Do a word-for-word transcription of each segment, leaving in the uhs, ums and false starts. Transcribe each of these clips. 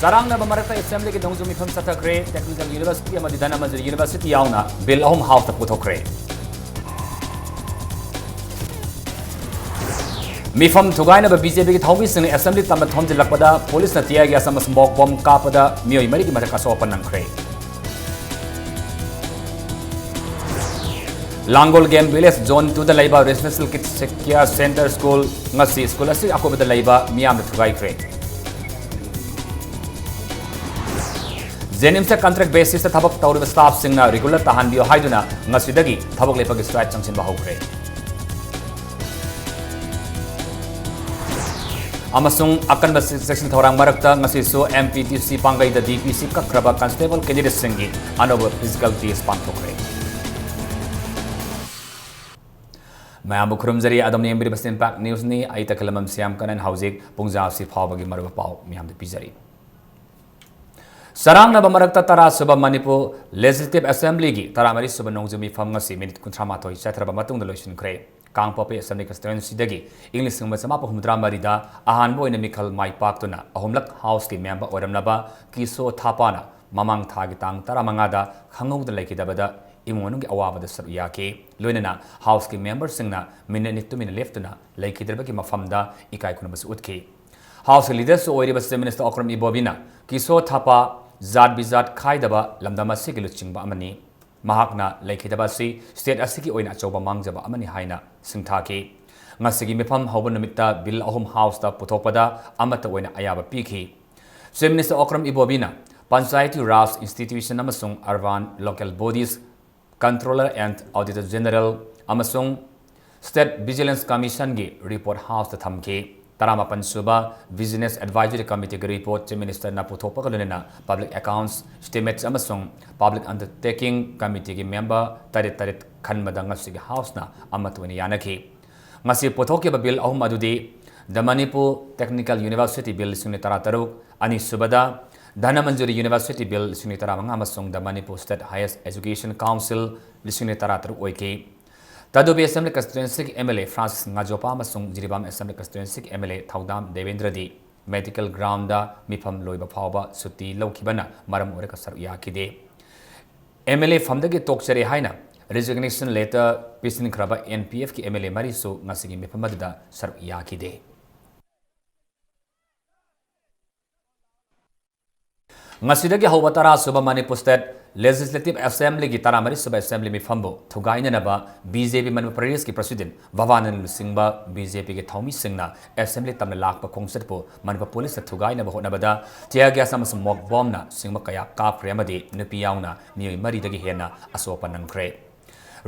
ꯆꯔꯥꯡꯅꯕ ꯃꯔꯛꯇ Assemblyꯒꯤ ꯅꯣꯡꯖꯨ ꯃꯤꯐꯝ ꯆꯠꯊꯈ꯭ꯔꯦ꯫ Technical University ꯑꯃꯗꯤ ꯙꯅꯃꯟꯖꯨꯔꯤ University ꯌꯥꯎꯅ Bill ꯑꯍꯨꯝ Houseꯇ ꯄꯨꯊꯣꯛꯈ꯭ꯔꯦ꯫ ꯃꯤꯐꯝ ꯊꯨꯒꯥꯏꯅꯕ BJPꯒꯤ ꯊꯧꯃꯤꯁꯤꯡꯅ Assembly ꯇꯝꯅ ꯊꯣꯝꯖꯤꯜꯂꯛꯄꯗ policeꯅ tear gas ꯑꯃꯁꯨꯡ smoke bomb ꯀꯥꯞꯄꯗ ꯃꯤꯑꯣꯏ ꯃꯔꯤꯒꯤ ꯃꯊꯛ ꯑꯁꯣꯛ ꯑꯄꯟ ꯅꯪꯈ꯭ꯔꯦ꯫ ꯂꯥꯡꯒꯣꯜ Game Village Zone twoꯗ ꯂꯩꯕ Residential Kids Care Center School ꯉꯁꯤ school ꯑꯁꯤꯒꯤ ꯑꯀꯣꯏꯕꯗ ꯂꯩꯕ ꯃꯤꯌꯥꯝꯅ ꯊꯨꯒꯥꯏꯈ꯭ꯔꯦ꯫ JNIMSꯇ contract basisꯇ ꯊꯕꯛ ꯇꯧꯔꯤꯕ staffꯁꯤꯡꯅ regular ꯇꯥꯍꯟꯕꯤꯌꯨ ꯍꯥꯏꯗꯨꯅ ꯉꯁꯤꯗꯒꯤ ꯊꯕꯛ ꯂꯦꯞꯄꯒꯤ strike ꯆꯪꯁꯤꯟꯕ ꯍꯧꯈ꯭ꯔꯦ꯫ ꯑꯃꯁꯨꯡ ꯑꯀꯟꯕ ꯆꯦꯛꯁꯤꯟ ꯊꯧꯔꯥꯡ ꯃꯔꯛꯇ ꯉꯁꯤꯁꯨ MPTC ꯄꯥꯡꯒꯩꯗ DPC ꯀꯛꯈ꯭ꯔꯕ constable candidateꯁꯤꯡꯒꯤ ꯑꯅꯧꯕ physical test ꯄꯥꯡꯊꯣꯛꯈ꯭ꯔꯦ꯫ ꯃꯌꯥꯝꯕꯨ ꯈꯨꯔꯨꯝꯖꯔꯤ꯫ ꯑꯗꯣꯝꯅ ꯌꯦꯡꯕꯤꯔꯤꯕꯁꯤ Impact Newsꯅꯤ꯫ ꯑꯩ ꯇꯈꯦꯂꯝꯕꯝ ꯁ꯭ꯌꯥꯝ ꯀꯅꯟ꯫ ꯍꯧꯖꯤꯛ ꯄꯨꯡꯖꯥ ꯑꯁꯤ ꯐꯥꯎꯕꯒꯤ ꯃꯔꯨꯑꯣꯏꯕ ꯄꯥꯎ ꯃꯤꯌꯥꯝꯗ ꯄꯤꯖꯔꯤ꯫ ꯆꯔꯥꯡꯅꯕ ꯃꯔꯛꯇ ꯇꯔꯥ ꯁꯨꯕ ꯃꯅꯤꯄꯨꯔ Legislative Assemblyꯒꯤ ꯇꯔꯥꯃꯔꯤ ꯁꯨꯕ ꯅꯣꯡꯖꯨ ꯃꯤꯐꯝ ꯉꯁꯤ minute ꯀꯨꯟꯊ꯭ꯔꯥ ꯃꯥꯊꯣꯏ ꯆꯠꯊꯔꯕ ꯃꯇꯨꯡꯗ ꯂꯣꯏꯁꯤꯟꯈ꯭ꯔꯦ꯫ ꯀꯥꯡꯄꯣꯛꯄꯤ Assembly Constituencyꯗꯒꯤ ꯏꯪ ꯂꯤꯁꯤꯡ ꯑꯃ ꯆꯃꯥꯄꯟ ꯍꯨꯝꯐꯨꯇꯔꯥ ꯃꯔꯤꯗ ꯑꯍꯥꯟꯕ ꯑꯣꯏꯅ ꯃꯤꯈꯜ ꯃꯥꯏ ꯄꯥꯛꯇꯨꯅ ꯑꯍꯨꯝꯂꯛ Houseꯀꯤ member ꯑꯣꯏꯔꯝꯂꯕ ꯀꯤꯁꯣ ꯊꯥꯄꯥꯅ ꯃꯃꯥꯡ ꯊꯥꯒꯤ ꯇꯥꯡ ꯇꯔꯥꯃꯉꯥꯗ ꯈꯪꯍꯧꯗꯅ ꯂꯩꯈꯤꯗꯕꯗ ꯏꯃꯨꯡ ꯃꯅꯨꯡꯒꯤ ꯑꯋꯥꯕꯗ ꯁꯔꯨꯛ ꯌꯥꯈꯤ꯫ ꯂꯣꯏꯅꯅ Houseꯀꯤ memberꯁꯤꯡꯅ minute ꯑꯅꯤ ꯇꯨꯃꯤꯟꯅ ꯂꯦꯞꯇꯨꯅ ꯂꯩꯈꯤꯗ꯭ꯔꯕꯒꯤ ꯃꯐꯝꯗ ꯏꯀꯥꯏ ꯈꯨꯝꯅꯕꯁꯨ ꯎꯠꯈꯤ꯫ Houseꯀꯤ leaderꯁꯨ ꯑꯣꯏꯔꯤꯕ Chief Minister ꯑꯣꯀ꯭ꯔꯝ ꯏꯕꯣꯕꯤꯅ ꯀꯤꯁꯣ ꯊꯥꯄꯥ ꯖꯥꯠ ꯕꯤꯖꯥꯠ ꯈꯥꯏꯗꯕ ꯂꯝꯗꯝ ꯑꯁꯤꯒꯤ ꯂꯨꯆꯤꯡꯕ ꯑꯃꯅꯤ꯫ ꯃꯍꯥꯛꯅ ꯂꯩꯈꯤꯗꯕ ꯑꯁꯤ state ꯑꯁꯤꯒꯤ ꯑꯣꯏꯅ ꯑꯆꯧꯕ ꯃꯥꯡꯖꯕ ꯑꯃꯅꯤ ꯍꯥꯏꯅ ꯁꯤꯡꯊꯥꯈꯤ꯫ ꯉꯁꯤꯒꯤ ꯃꯤꯐꯝ ꯍꯧꯕ ꯅꯨꯃꯤꯠꯇ Bill ꯑꯍꯨꯝ Houseꯇ ꯄꯨꯊꯣꯛꯄꯗ ꯑꯃꯠꯇ ꯑꯣꯏꯅ ꯑꯌꯥꯕ ꯄꯤꯈꯤ꯫ Chief Minister Okram ꯏꯕꯣꯕꯤꯅ Panchayati Raj Institution ꯑꯃꯁꯨꯡ Urban Local Bodies Controller and Auditor General ꯑꯃꯁꯨꯡ State Vigilance Commissionꯒꯤ report Houseꯇ ꯊꯝꯈꯤ꯫ ꯇꯔꯥꯃꯥꯄꯟ ꯁꯨꯕ Vigilance Advisory Committeeꯒꯤ report Chief Ministerꯅ ꯄꯨꯊꯣꯛꯄꯒ ꯂꯣꯏꯅꯅ Public Accounts, Estimates ꯑꯃꯁꯨꯡ Public Undertaking Committeeꯒꯤ member ꯇꯔꯦꯠ ꯇꯔꯦꯠ ꯈꯟꯕꯗ ꯉꯁꯤꯒꯤ Houseꯅ ꯑꯃꯠꯇ ꯑꯣꯏꯅ ꯌꯥꯅꯈꯤ꯫ ꯉꯁꯤ ꯄꯨꯊꯣꯛꯈꯤꯕ Bill ꯑꯍꯨꯝ ꯑꯗꯨꯗꯤ The Manipur Technical University Bill ꯂꯤꯁꯤꯡ ꯑꯅꯤ ꯇꯔꯥꯇꯔꯨꯛ, ꯑꯅꯤꯁꯨꯕꯗ Dhanamanjuri University Bill ꯂꯤꯁꯤꯡ ꯑꯅꯤ ꯇꯔꯥꯃꯉꯥ ꯑꯃꯁꯨꯡ The Manipur State Higher Education Council ꯂꯤꯁꯤꯡ ꯑꯅꯤ ꯇꯔꯥꯇꯔꯨꯛ ꯑꯣꯏꯈꯤ꯫ ꯇꯗꯨꯕꯤ Assembly Constituencyꯒꯤ MLA Francis ꯉꯥꯖꯣꯄꯥ ꯑꯃꯁꯨꯡ ꯖꯤꯔꯤꯕꯥꯝ Assembly Constituencyꯒꯤ MLA ꯊꯧꯗꯥꯝ ꯗꯦꯕꯦꯟꯗ꯭ꯔꯗꯤ ꯃꯦꯗꯤꯀꯦꯜ ꯒ꯭ꯔꯥꯎꯟꯗ ꯃꯤꯐꯝ ꯂꯣꯏꯕ ꯐꯥꯎꯕ ꯁꯨꯇꯤ ꯂꯧꯈꯤꯕꯅ ꯃꯔꯝ ꯑꯣꯏꯔꯒ ꯁꯔꯨꯛ ꯌꯥꯈꯤꯗꯦ꯫ ꯑꯦꯝ ꯑꯦꯜ ꯑꯦ ꯐꯝꯗꯒꯤ ꯇꯣꯛꯆꯔꯦ ꯍꯥꯏꯅ ꯔꯤꯖꯤꯒꯅꯦꯁꯟ ꯂꯦꯇꯔ ꯄꯤꯁꯤꯟꯈ꯭ꯔꯕ ꯑꯦꯟ ꯄꯤ ꯑꯦꯐꯀꯤ ꯑꯦꯝ ꯑꯦꯜ ꯑꯦ ꯃꯔꯤꯁꯨ ꯉꯁꯤꯒꯤ ꯃꯤꯐꯝ ꯑꯗꯨꯗ ꯁꯔꯨꯛ ꯌꯥꯈꯤꯗꯦ꯫ ꯉꯁꯤꯗꯒꯤ ꯍꯧꯕ ꯇꯔꯥ ꯁꯨꯕ ꯃꯅꯤꯄꯨꯔ ꯁ꯭ꯇꯦꯠ ꯂꯦꯖꯤꯁꯂꯦꯇꯤꯚ ꯑꯦꯁꯦꯝꯕ꯭ꯂꯤꯒꯤ ꯇꯔꯥꯃꯔꯤ ꯁꯨꯕ ꯑꯦꯁꯦꯝꯕ꯭ꯂꯤ ꯃꯤꯐꯝꯕꯨ ꯊꯨꯒꯥꯏꯅꯅꯕ ꯕꯤ ꯖꯦ ꯄꯤ ꯃꯅꯤꯄꯨꯔ ꯄ꯭ꯔꯗꯦꯁꯀꯤ ꯄ꯭ꯔꯁꯤꯗꯦꯟꯠ ꯚꯕꯥꯅꯟꯗ ꯂꯨꯆꯤꯡꯕ ꯕꯤ ꯖꯦ ꯄꯤꯒꯤ ꯊꯧꯃꯤꯁꯤꯡꯅ ꯑꯦꯁꯦꯝꯕ꯭ꯂꯤ ꯇꯝꯅ ꯂꯥꯛꯄ ꯈꯣꯡꯆꯠꯄꯨ ꯃꯅꯤꯄꯨꯔ ꯄꯨꯂꯤꯁꯅ ꯊꯨꯒꯥꯏꯅꯕ ꯍꯣꯠꯅꯕꯗ tear gas ꯑꯃꯁꯨꯡ ꯃꯣꯛ ꯕꯣꯝꯅ ꯁꯤꯡꯕ ꯀꯌꯥ ꯀꯥꯞꯈ꯭ꯔꯦ ꯑꯃꯗꯤ ꯅꯨꯄꯤ ꯌꯥꯎꯅ ꯃꯤꯑꯣꯏ ꯃꯔꯤꯗꯒꯤ ꯍꯦꯟꯅ ꯑꯁꯣꯛꯄ ꯅꯪꯈ꯭ꯔꯦ꯫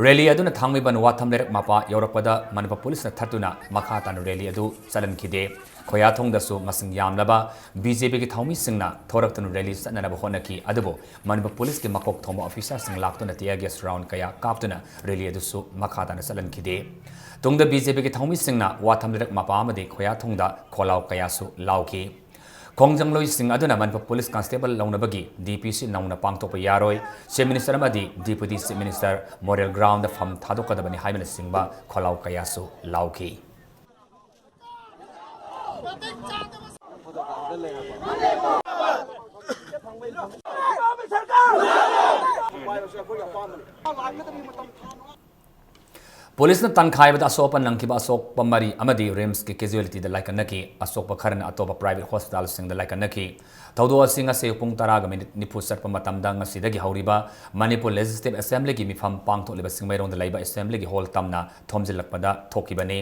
ꯔꯦꯂꯤ ꯑꯗꯨꯅ ꯊꯥꯡꯃꯩꯕꯟ ꯋꯥꯊꯝ ꯂꯩꯔꯛ ꯃꯄꯥ ꯌꯧꯔꯛꯄꯗ ꯃꯅꯤꯄꯨꯔ ꯄꯨꯂꯤꯁꯅ ꯊꯠꯇꯨꯅ ꯃꯈꯥ ꯇꯥꯅ ꯔꯦꯂꯤ ꯑꯗꯨ ꯆꯠꯍꯟꯈꯤꯗꯦ꯫ ꯈꯣꯌꯥꯊꯣꯡꯗꯁꯨ ꯃꯁꯤꯡ ꯌꯥꯝꯂꯕ ꯕꯤ ꯖꯦ ꯄꯤꯒꯤ ꯊꯧꯃꯤꯁꯤꯡꯅ ꯊꯣꯔꯛꯇꯨꯅ ꯔꯦꯂꯤ ꯆꯠꯅꯅꯕ ꯍꯣꯠꯅꯈꯤ, ꯑꯗꯨꯕꯨ ꯃꯅꯤꯄꯨꯔ ꯄꯨꯂꯤꯁꯀꯤ ꯃꯀꯣꯛ ꯊꯣꯡꯕ ꯑꯣꯐꯤꯁꯥꯔꯁꯤꯡ ꯂꯥꯛꯇꯨꯅ tear gas round ꯀꯌꯥ ꯀꯥꯞꯇꯨꯅ ꯔꯦꯂꯤ ꯑꯗꯨꯁꯨ ꯃꯈꯥ ꯇꯥꯅ ꯆꯠꯍꯟꯈꯤꯗꯦ꯫ ꯇꯨꯡꯗ ꯕꯤ ꯖꯦ ꯄꯤꯒꯤ ꯊꯧꯃꯤꯁꯤꯡꯅ ꯋꯥꯊꯝ ꯂꯩꯔꯛ ꯃꯄꯥ ꯑꯃꯗꯤ ꯈꯣꯌꯥꯊꯣꯡꯗ ꯈꯣꯜꯂꯥꯎ ꯀꯌꯥꯁꯨ ꯂꯥꯎꯈꯤ꯫ ꯈꯣꯡꯖꯪꯂꯣꯏꯁꯤꯡ ꯑꯗꯨꯅ ꯃꯅꯤꯄꯨꯔ ꯄꯨꯂꯤꯁ ꯀꯟꯁꯇꯦꯕꯜ ꯂꯧꯅꯕꯒꯤ ꯗꯤ ꯄꯤ ꯁꯤ ꯅꯧꯅ ꯄꯥꯡꯊꯣꯛꯄ ꯌꯥꯔꯣꯏ, ꯆꯤꯐ ꯃꯤꯅꯤꯁꯇꯔ ꯑꯃꯗꯤ deputy chief minister model ground ꯐꯝ ꯊꯥꯗꯣꯛꯀꯗꯕꯅꯤ ꯍꯥꯏꯕꯅꯆꯤꯡꯕ ꯈꯣꯜꯂꯥꯎ ꯀꯌꯥꯁꯨ ꯂꯥꯎꯈꯤ꯫ ꯄꯨꯂꯤꯁꯅ ꯇꯥꯟꯈꯥꯏꯕꯗ ꯑꯁꯣꯛ ꯑꯄꯟ ꯅꯪꯈꯤꯕ ꯑꯁꯣꯛꯄ ꯃꯔꯤ ꯑꯃꯗꯤ ꯔꯤꯝꯁꯀꯤ casualtyꯗ ꯂꯥꯏꯀꯠꯅꯈꯤ꯫ ꯑꯁꯣꯛꯄ ꯈꯔꯅ ꯑꯇꯣꯞꯄ private hospitalꯁꯤꯡꯗ ꯂꯥꯏꯀꯠꯅꯈꯤ꯫ ꯊꯧꯗꯣꯛ ꯑꯁꯤ ꯉꯁꯤ ꯄꯨꯡ ꯇꯔꯥꯒ ꯃꯤꯅꯤꯠ ꯅꯤꯐꯨ ꯆꯠꯄ ꯃꯇꯝꯗ ꯉꯁꯤꯗꯒꯤ ꯍꯧꯔꯤꯕ ꯃꯅꯤꯄꯨꯔ ꯂꯦꯖꯤꯁꯂꯦꯇꯤꯚ ꯑꯦꯁꯦꯝꯕ꯭ꯂꯤꯒꯤ ꯃꯤꯐꯝ ꯄꯥꯡꯊꯣꯛꯂꯤꯕ ꯆꯤꯡꯃꯩꯔꯣꯡꯗ ꯂꯩꯕ ꯑꯦꯁꯦꯝꯕ꯭ꯂꯤꯒꯤ ꯍꯣꯜ ꯇꯝꯅ ꯊꯣꯝꯖꯤꯜꯂꯛꯄꯗ ꯊꯣꯛꯈꯤꯕꯅꯤ꯫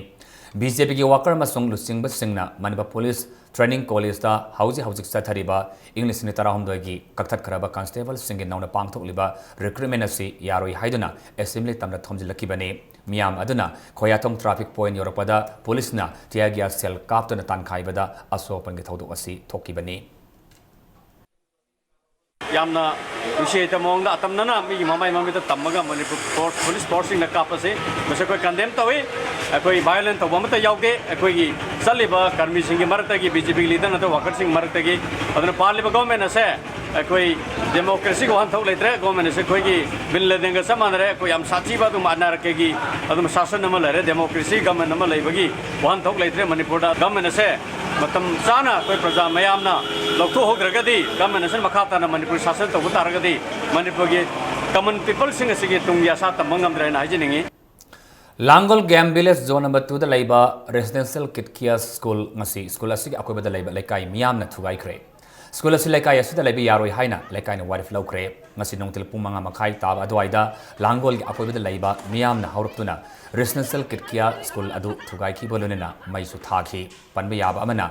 ꯕꯤ ꯖꯦ ꯄꯤꯒꯤ ꯋꯥꯀꯔ ꯑꯃꯁꯨꯡ ꯂꯨꯆꯤꯡꯕꯁꯤꯡꯅ ꯃꯅꯤꯄꯨꯔ ꯄꯨꯂꯤꯁ ꯇ꯭ꯔꯦꯅꯤꯡ ꯀꯣꯂꯦꯖꯇ ꯍꯧꯖꯤꯛ ꯍꯧꯖꯤꯛ ꯆꯠꯊꯔꯤꯕ ꯏꯪ ꯂꯤꯁꯤꯡ ꯇꯔꯥꯍꯨꯝꯗꯣꯏꯒꯤ ꯀꯛꯊꯠꯈ꯭ꯔꯕ ꯀꯟꯁꯇꯦꯕꯜꯁꯤꯡꯒꯤ ꯅꯧꯅ ꯄꯥꯡꯊꯣꯛꯂꯤꯕ ꯔꯤꯀ꯭ꯔꯨꯠꯃꯦꯟ ꯑꯁꯤ ꯌꯥꯔꯣꯏ ꯍꯥꯏꯗꯨꯅ ꯑꯦꯁꯦꯝꯕ꯭ꯂꯤ ꯇꯝꯗ ꯊꯣꯝꯖꯤꯜꯂꯛꯈꯤꯕꯅꯤ꯫ ꯃꯤꯌꯥꯝ ꯑꯗꯨꯅ ꯈꯣꯌꯥꯊꯣꯡ ꯇ꯭ꯔꯥꯐꯤꯛ ꯄꯣꯏꯟꯠ ꯌꯧꯔꯛꯄꯗ ꯄꯨꯂꯤꯁꯅ tear gas shell ꯀꯥꯞꯇꯨꯅ ꯇꯥꯟꯈꯥꯏꯕꯗ ꯑꯁꯣꯛ ꯑꯄꯟꯒꯤ ꯊꯧꯗꯣꯛ ꯑꯁꯤ ꯊꯣꯛꯈꯤꯕꯅꯤ꯫ ꯌꯥꯝꯅ ꯅꯨꯡꯁꯤ ꯂꯩꯇꯕ ꯃꯑꯣꯡꯗ ꯑꯇꯝꯅꯅ ꯃꯤꯒꯤ ꯃꯃꯥꯏ ꯃꯃꯤꯠꯇ ꯇꯝꯃꯒ ꯃꯅꯤꯄꯨꯔ ꯐꯣꯔꯁ, ꯄꯨꯂꯤꯁ ꯐꯣꯔꯁꯁꯤꯡꯅ ꯀꯥꯞꯄꯁꯤ ꯃꯁꯤ ꯑꯩꯈꯣꯏ ꯀꯟꯗꯦꯝ ꯇꯧꯏ꯫ ꯑꯩꯈꯣꯏ ꯚꯥꯏꯑꯣꯂꯦꯟ ꯇꯧꯕ ꯑꯃꯠꯇ ꯌꯥꯎꯗꯦ꯫ ꯑꯩꯈꯣꯏꯒꯤ ꯆꯠꯂꯤꯕ ꯀꯔꯃꯤꯁꯤꯡꯒꯤ ꯃꯔꯛꯇꯒꯤ, ꯕꯤ ꯖꯦ ꯄꯤꯒꯤ ꯂꯤꯗꯔ ꯅꯠꯇ꯭ꯔꯒ ꯋꯥꯀꯔꯁꯤꯡꯒꯤ ꯃꯔꯛꯇꯒꯤ꯫ ꯑꯗꯨꯅ ꯄꯥꯜꯂꯤꯕ ꯒꯣꯔꯃꯦꯟ ꯑꯁꯦ ꯑꯩꯈꯣꯏ ꯗꯦꯃꯣꯀ꯭ꯔꯦꯁꯤꯒꯤ ꯋꯥꯍꯟꯊꯣꯛ ꯂꯩꯇ꯭ꯔꯦ꯫ ꯒꯣꯔꯃꯦꯟ ꯑꯁꯦ ꯑꯩꯈꯣꯏꯒꯤ ꯕꯤꯟ ꯂꯦꯗꯦꯟꯒ ꯆꯞ ꯃꯥꯟꯅꯔꯦ꯫ ꯑꯩꯈꯣꯏ ꯌꯥꯝ ꯁꯥꯊꯤꯕ ꯑꯗꯨꯝ ꯑꯅꯥꯔꯛꯀꯦꯒꯤ ꯑꯗꯨꯝ ꯁꯥꯁꯟ ꯑꯃ ꯂꯩꯔꯦ꯫ ꯗꯦꯃꯣꯀ꯭ꯔꯦꯁꯤ ꯒꯣꯔꯃꯦꯟ ꯑꯃ ꯂꯩꯕꯒꯤ ꯋꯥꯍꯟꯊꯣꯛ ꯂꯩꯇ꯭ꯔꯦ ꯃꯅꯤꯄꯨꯔꯗ꯫ ꯒꯣꯔꯃꯦꯟ ꯑꯁꯦ ꯃꯇꯝ ꯆꯥꯅ ꯑꯩꯈꯣꯏ ꯄ꯭ꯔꯖꯥ ꯃꯌꯥꯝꯅ ꯂꯧꯊꯣꯛꯍꯧꯗ꯭ꯔꯒꯗꯤ, ꯒꯃꯦꯟ ꯑꯁꯤꯅ ꯃꯈꯥ ꯇꯥꯅ ꯃꯅꯤꯄꯨꯔ ꯁꯥꯁꯟ ꯇꯧꯕ ꯇꯥꯔꯒꯗꯤ, ꯃꯅꯤꯄꯨꯔꯒꯤ ꯀꯃꯟ ꯄꯤꯄꯜꯁꯤꯡ ꯑꯁꯤꯒꯤ ꯇꯨꯡꯒꯤ ꯑꯁꯥ ꯇꯝꯕ ꯉꯝꯗ꯭ꯔꯦ ꯍꯥꯏꯅ ꯍꯥꯏꯖꯅꯤꯡꯏ꯫ ꯂꯥꯡꯒꯣꯜ ꯒꯦꯝ ꯚꯤꯂꯦꯖ ꯖꯣꯟ ꯅꯝꯕꯔ ꯇꯨꯗ ꯂꯩꯕ ꯔꯦꯁꯤꯗꯦꯟꯁꯤꯌꯦꯜ ꯀꯤꯗ ꯀꯤꯌꯔ ꯁ꯭ꯀꯨꯜ ꯉꯁꯤ ꯁ꯭ꯀꯨꯜ ꯑꯁꯤꯒꯤ ꯑꯀꯣꯏꯕꯗ ꯂꯩꯕ ꯂꯩꯀꯥꯏ ꯃꯤꯌꯥꯝꯅ ꯊꯨꯒꯥꯏꯈ꯭ꯔꯦ꯫ ꯁ꯭ꯀꯨꯜ ꯑꯁꯤ ꯂꯩꯀꯥꯏ ꯑꯁꯤꯗ ꯂꯩꯕ ꯌꯥꯔꯣꯏ ꯍꯥꯏꯅ ꯂꯩꯀꯥꯏꯅ ꯋꯥꯔꯦꯞ ꯂꯧꯈ꯭ꯔꯦ꯫ ꯉꯁꯤ ꯅꯨꯡꯊꯤꯜ ꯄꯨꯡ ꯃꯉꯥ ꯃꯈꯥꯏ ꯇꯥꯕ ꯑꯗꯨꯋꯥꯏꯗ ꯂꯥꯡꯒꯣꯜꯒꯤ ꯑꯀꯣꯏꯕꯗ ꯂꯩꯕ ꯃꯤꯌꯥꯝꯅ ꯍꯧꯔꯛꯇꯨꯅ ꯔꯦꯁꯤꯗꯦꯟꯁꯤꯌꯦꯜ ꯀꯤꯗ ꯀꯤꯌꯔ ꯁ꯭ꯀꯨꯜ ꯑꯗꯨ ꯊꯨꯒꯥꯏꯈꯤꯕ ꯂꯣꯏꯅꯅ ꯃꯩꯁꯨ ꯊꯥꯈꯤ꯫ ꯄꯟꯕ ꯌꯥꯕ ꯑꯃꯅ,